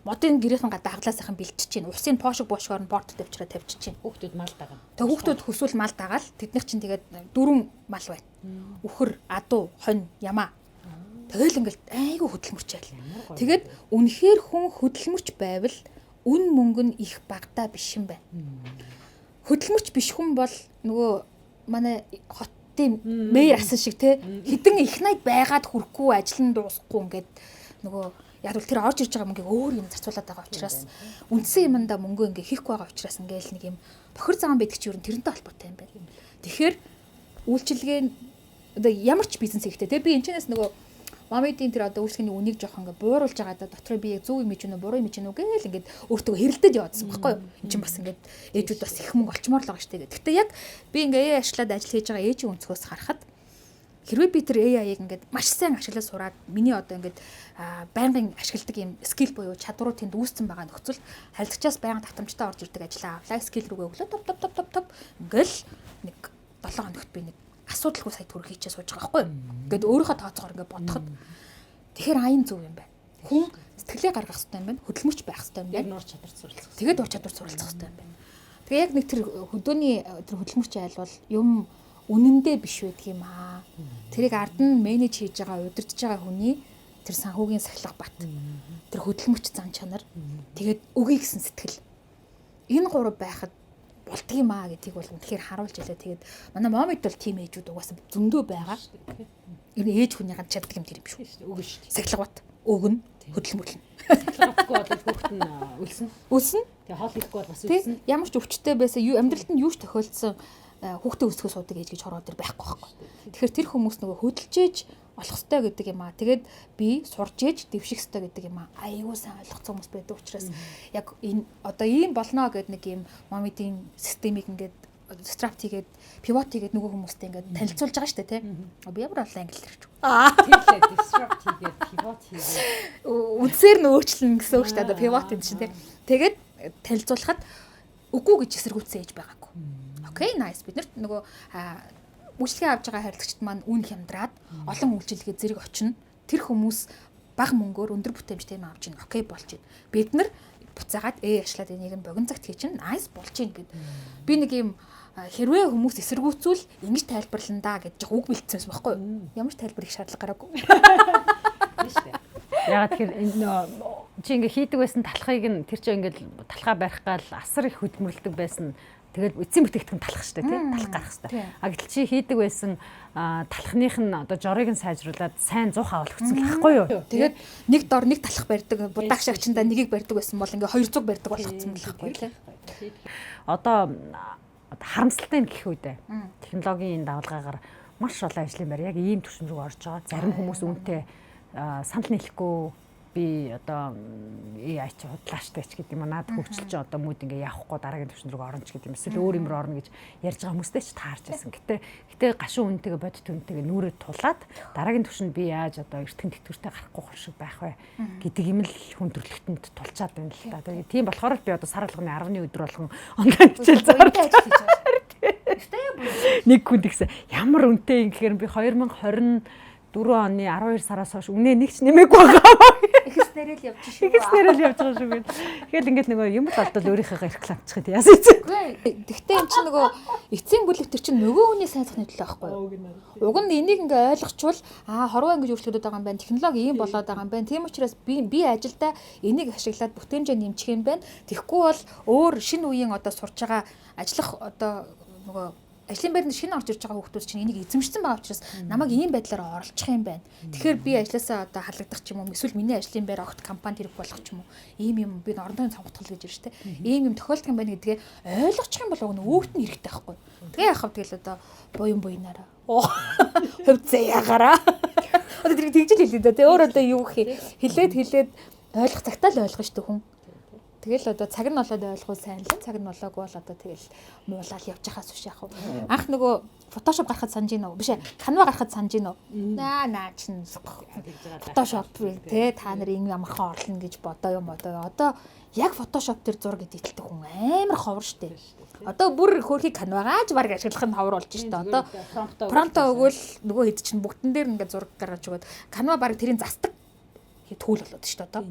Модын гэрийнхэн гадаа хаглаа сайхан бэлтжиж чинь. Усын пошиг бошгоор нь борт тавьчраа тавьчих чинь. Хүүхдүүд мал дагаана. Тэг хүүхдүүд хүсвэл мал дагаал. Тэднийх чинь тэгээд дөрвөн мал байна. Үхэр, адуу, хонь, ямаа. Тэгэл ингээл айгүй хөдөлмөрч айл. Тэгээд үнэхээр хүн хөдөлмөрч байвал үн мөнгө нь их багадаа биш юм байна. Хөдөлмөрч биш хүн бол нөгөө манай хотын мэр асан шиг те хідэн их найд байгаад хүрхгүй ажил нь дуусахгүй ингээд нөгөө яг бол тэр орж ирж байгаа мөнгийг өөр юм зарцуулаад байгаа учраас үндсэн юмдаа мөнгө ингээ хийхгүй байгаа учраас ингээл нэг юм бохир зам байдаг чи ер нь тэрнтэй холбоотой юм байна. Тэгэхээр үйлчилгээ одоо ямар ч бизнес хийхдээ те би энэ чэнэс нөгөө Мамидын тэр одоо үйлчлэгийн үнийг жоох ингээ бууруулж байгаа да дотор би яг зөв юм хийж гэнэ буруу юм хийж гэнэ гээл ингээд өөртөө хэрэлдээд яваадсан байхгүй юу. Энд чинь бас ингээд ээжүүд бас их мөнгө олчмоор л байгаа шүү дээ. Гэхдээ яг би ингээ AI ашиглаад ажил хийж байгаа ээжийн өнцгөөс харахад хэрвээ би тэр AI-ыг ингээд маш сайн ашиглаж сураад миний одоо ингээд байнгын ашигладаг юм skill буюу чадварууд тэнд үүссэн байгаа нөхцөл харилцагчаас байнга татамжтай орж ирдэг ажлаа авлаа skill рүүгээ өглөө топ топ топ топ топ ингээл нэг 7 хоногт би нэг асуудалгүй сая төгрөг хийчээ сууж байгаа байхгүй юу. Ингээд өөрийнхөө тооцоогоор ингээд бодоход тэгэхээр аян зөв юм байна. Хүн сэтгэлээ гаргах хэрэгтэй юм байна. Хөдөлмөрч байх хэрэгтэй юм байна. Ур чадвар суралцах. Тэгээд ур чадвар суралцах хэрэгтэй юм байна. Тэгээ яг нэг тэр хөдөөний тэр хөдөлмөрч айл бол юм үнэндээ биш байдаг юм аа. Тэрийг ард нь менеж хийж байгаа, удирдах байгаа хүний тэр санхүүгийн сахилга бат. Тэр хөдөлмөрч зан чанар. Тэгээд өгье гэсэн сэтгэл. Энэ гурав байхад болдго юм аа гэдгийг бол үнэхээр харуулж илээ. Тэгээд манай момид бол тийм ээжүүд угаасаа зөндөө байгаа. Ер нь ээж хүний ганц чаддаг юм тэр юм шүү. Өгнө шүү дээ. Сахилга бат өгнө, хөдөлмөрлөнө. Сахилгатгүй бол хүүхэд нь өлснө. Өлснө. Тэгээ хоол идэхгүй бол бас өлснө. Ямар ч өвчтөй байсан, юу амьдралд нь юу ч тохиолдсон хүүхдээ өсгөө суудаг ээж гэж хороо дээр байхгүй байхгүй. Тэгэхээр тэр хүмүүс нөгөө хөдөлжээж олох ёстой гэдэг юм аа. Тэгээд би сурж ээж дэвших ёстой гэдэг юм аа. Аюу сайн ойлгоцсон хүмүүс байдаг учраас яг энэ одоо ийм болно гэд нэг ийм момидын системийг ингээд disrupt хийгээд pivot хийгээд нөгөө хүмүүстэй ингээд танилцуулж байгаа шүү дээ, тий. Би ямар олон англи хэлж. Аа тэглээ disrupt хийгээд pivot хийгээд үндсээр нь өөрчлөн гэсэн үг шүү дээ. Одоо pivot юм чинь тий. Тэгээд танилцуулахад үгүй гэж эсэргүүцсэн ээж байгаагүй. Окей, nice. Бид нарт нөгөө үйлчлэгээ авж байгаа харилцагчид маань үн хямдраад олон үйлчилгээ зэрэг очино. Тэр хүмүүс бага мөнгөөр өндөр бүтээмжтэй юм авч ийн. Окей болж байна. Бид нар буцаагаад ашиглаад энийг нь богино цагт хий чинь nice болж байна гэд. Би нэг юм хэрвээ хүмүүс эсэргүүцвэл ингэж тайлбарлана да гэж жоох үг бэлдсэн байсан байхгүй юу? Ямар ч тайлбар их шаардлага гараагүй. Тийм шүү дээ. Ягаад тэгэхээр чи ингээ хийдэг байсан талхыг нь тэр чинь ингээ талхаа барих гал асар их хөдөлмөрлөдөг байсан. Тэгэл эцсийн бүтээгдэхүүн талах штэ тий. Талах гарах штэ. А гэтэл чи хийдэг байсан талхных нь одоо жорыг нь сайжруулад сайн 100 авах гэсэн л ахгүй юу? Тэгээд нэг дор нэг талах барьдаг, будааг шагчиндаа нэгийг барьдаг байсан бол ингээ 200 барьдаг болгоцсон л ахгүй тий. Одоо харамсалтай нь гэх үү дээ. Технологийн энэ давалгаагаар маш олон ажлын байр яг ийм түвшин рүү орж байгаа. Зарим хүмүүс үүнтэй санал нийлэхгүй, би одоо AI чи худлаа штэ ч гэдэг юм уу, наад хөгжил чи одоо мүүд ингээ явахгүй дараагийн түвшин рүү орно ч гэдэг юм, эсвэл өөр юм руу орно гэж ярьж байгаа хүмүүстэй ч таарч байсан. Гэтэ гашуун үнтэйгээ, бодит үнтэйгээ нүрээ тулаад дараагийн түвшинд би яаж одоо эртгэн тэтгэвртэй гарахгүй хор шиг байх вэ гэдэг юм л хүн төрөлхтөнд тулчаад байна л та. Тэгээ тийм болохоор л би одоо сар болгоны 10-ны өдөр болгон онлайн хичээл зарж нэг хүн тэгсэн ямар үнэтэй юм гэхээр би 2024 оны 12 сараас хойш үнэ нэг ч нэмээгүй байгаа. Ихэснээрээ л явж шүү. Ихэснээрээ л явж байгаа шүү гэл. Тэгэл ингээд нөгөө юм л олдол өөрийнхөө рекламчих юм яасан чи. Тэгтээ эн чинь нөгөө эцсийн бүлэг төр чинь нөгөө хүний сайн сайхны төлөө байхгүй юу? Уг нь энийг ингээ ойлгочвол хорвоо ингэж өөрчлөгдөд байгаа юм байна. Технологи ийм болоод байгаа юм байна. Тийм учраас би ажилдаа энийг ашиглаад бүтээмжээ нэмчих юм байна. Тэгэхгүй бол өөр шинэ үеийн одоо сурч байгаа ажиллах одоо нөгөө ажлын байранд шинэ орж ирж байгаа хүмүүс чинь энийг эзэмшсэн байгаа учраас намайг ийм байдлаар оролцох юм байна. Тэгэхээр би ажлаасаа одоо халагдах ч юм уу, эсвэл миний ажлын байр огт компанид хэрэг болох ч юм уу. Ийм юм би орондоо сонготгол гэж ирж тэ. Ийм юм тохиолдох юм байна гэдгээ ойлгочих юм бол уг нь өөрт нь хэрэгтэй байхгүй. Тэгээ яхав тэгэл одоо буян буянаараа. Хувь заяагараа. Одоо тэр тэгж л хэлээ да. Тэ өөр одоо юу гэх юм. Хэлээд ойлгох цагтаа л ойлгох шүү дээ хүн. Тэгэл одоо цаг нь болоод ойлгох сайн л, цаг нь болоогүй бол одоо тэгэл муулаад явж хаас биш яах вэ. Анх нөгөө Photoshop гарахад санаж гин үү? Биш ээ, Canva гарахад санаж гин үү? Наа чин Photoshop те та нар ингэ амархан орлоно гэж бодоо юм одоо. Одоо яг Photoshop дээр зураг эдитэлдэг хүн амар ховор штэ. Одоо бүр хөөрхий Canva-гаа ч баг ашиглах нь ховор болж штэ. Одоо промпт өгвөл нөгөө хэд чинь бүгдэн дээр ингэ зураг гаргаж өгөөд Canva баг тэрийг застдаг түүл болоод штэ одоо.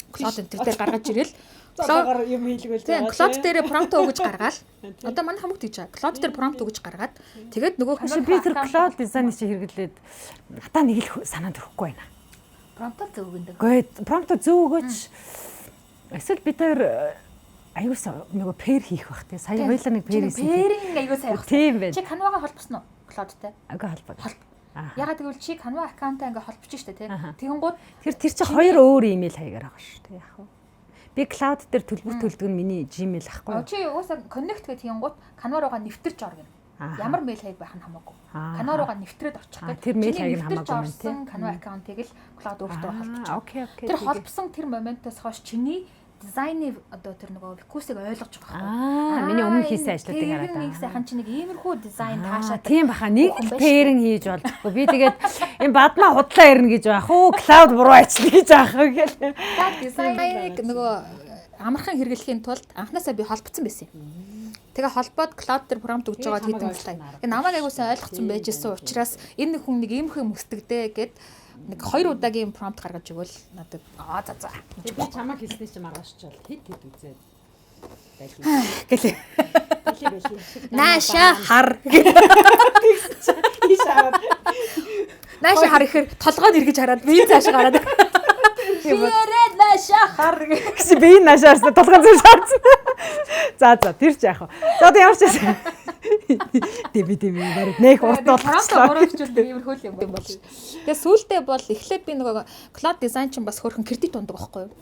Claude энэ дээр гаргаж ирэл. Claude юм хийлгүүл. Тийм, Claude дээр prompt өгөж гаргаал. Одоо манай хамт хийж байгаа. Claude дээр prompt өгөж гаргаад тэгээд нөгөө хүн би тэр Claude дизайныг чи хэрэглээд надаа нэг л санаанд өрөхгүй байна. Prompt зөв өгөндөг. Гэхдээ prompt зөв өгөөч. Эсвэл би тэр аюус нөгөө pair хийх бах тий. Сая хоёлаа нэг pair хийсэн. Pairing аюу сайн явах. Тийм байна. Чи Canva-га холбосон уу Claude-тай? Агаа холбоо. Ягаад гэвэл чи Canva аккаунтаа ингээ холбож штэ тий. Тэгэнгүүт тэр чи хоёр өөр имэйл хаягаар байгаа шүү дээ яг. Би Claude дээр төлбөр төлдөг нь миний Gmail ахгүй. Чи угаасаа connect гэх тэгэнгүүт Canva руугаа нэвтэрч орно. Ямар мэйл хаяг байх нь хамаагүй. Canva руугаа нэвтрээд очих гэх. Тэр мэйл хаяг нь хамаагүй юм тий. Canva аккаунтыг л Claude өөртөө холбож. Окей. Тэр холбосон тэр моментоос хойш чиний дизайны одоо тэр нөгөө фокусыг ойлгож байгаа байхгүй. Миний өмнө хийсэн ажлуудыг хараад. Тэр нэг сайхан чи нэг иймэрхүү дизайн таашаад. Тийм баха, нэг пэрэн хийж болдгоо. Би тэгээд энэ бадмаа худлаа ирнэ гэж байх уу? Cloud буруу ажиллана гэж аах уу гэл. Cloud дизайныг нөгөө амархан хэрэглэхийн тулд анхнаасаа би холбоцсон байсан юм. Тэгээ холбоод Claude дээр prompt өгж байгаа хэдэн слайд. Тэгээ намайг айгуу сайн ойлгоцсон байж исэн учраас энэ хүн нэг иймэрхүү юм өсдөгдөө гэд нэг хоёр удаагийн prompt гаргаж өгвөл надад за. Би чамайг хэлснээ чи маргааш чал хэд хэд үзээд байлээ. Гэлээ. Нааша хар. Ийш хараад. Нааша хар ихээр толгойд эргэж хараад би цааш гараад. Биэрээ нааша хар гэсэн би нааша харсан толгой зүүн шаарсан. За тэр ч яах вэ? За одоо ямар ч байсан. Дэби бараг нэх урт болчихлоо. Буруу хичүүл иймэрхүү л юм бол. Тэгээ сүүлдээ бол эхлээд би нөгөө Claude design чинь бас хөөрхөн кредит ундаг байхгүй юу?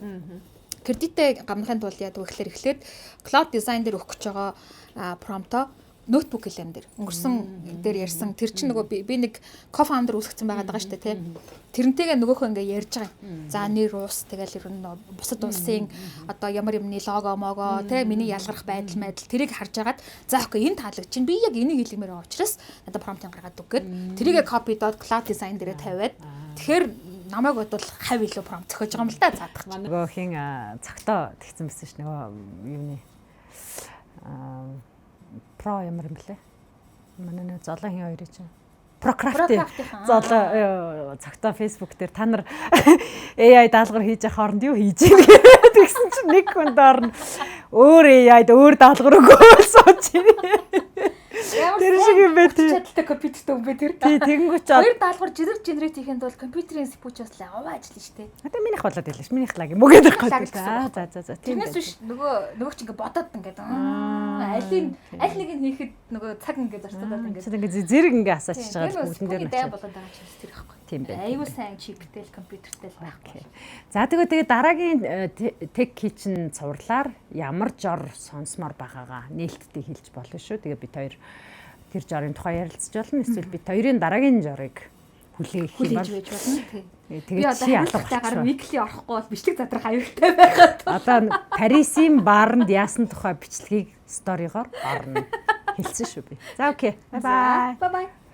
Кредитээ гамнахын тулд яадаг вэ гэхлээр эхлээд Claude design дээр өгөх гэж байгаа промпто ноутбук LM дээр өнгөрсөн дээр ярьсан тэр чинь нөгөө би нэг co-founder үүсгэсэн байгаад байгаа шүү дээ тий. Тэрнтэйгээ нөгөөхөө ингээ ярьж байгаа юм. За нэр уус тэгэл ер нь бусад улсын одоо ямар юмны лого могоо тий миний ялгарх байдал тэрийг харж агаад за окей энэ таалагдж чинь би яг энийг хэлмээр байгаа учраас надад промптыг гаргаад өг гээд тэрийгэ копидод Claude design дээрээ тавиад тэгэхээр намайг бодвол хав илүү промпт зохиож байгаа юм л да заадах чинь. Нөгөө хин цогтоо тэгсэн байсан ш нөгөө юуны про ямар юм блэ? Манай нэг золон хин хоёрыг чинь Procraft золоо цогтоо Facebook дээр та нар AI даалгавар хийж явах хооронд юу хийж ийн тэгсэн чинь нэг хүн доор нь өөр AI-д өөр даалгавар өгөөл сууж ийн. Ямар Тэр шиг юм бэ тий. Чадaltaй компьютертэй юм бэ тэр. Тий, тэгэнгүүт ч Хоёр даалгавар generate хийхэд бол компьютерийн CPU ч бас л аваа ажиллана шүү дээ. Одоо минийх болоод байлаа ш. Минийх лаг юм уу гэдэг Лаг байхгүй. гэсэн За үг. за за за. Тийм Тэрнээс байх. биш нөгөө чи ингээ бодоод ингээд алийг аль нэг нь хийхэд нөгөө цаг ингээ зарцуулаад ингээд Ингээд ингээд зэрэг ингээ асаачиж Тийм, байгаа тэр бүгдэн дээр CPU-ний нь дайн очиад. болоод байгаа чинь тэр ихгүй. Тийм байна, тийм Айгуу сайн чиптэй л компьютертэй л байхгүй. Okay. За тэгээ дараагийн Tech Kitchen цувралаар ямар жор сонсомоор байгаагаа нээлттэй хэлж болно шүү. Тэгээ бид хоёр тэр жорын тухай ярилцж болно. Эсвэл бид хоёрын дараагийн жорыг хүлээх юм Хүлээж бол байж болно тий. Би тэгээд одоо чи алга хариуцлагатайгаар болчихсон. weekly орохгүй бол бичлэг задрах аюултай байгаад. Одоо Парисын бааранд яасан тухай бичлэгийг story гоор орно. Хэлсэн шүү би. За okay. Bye bye. Bye bye.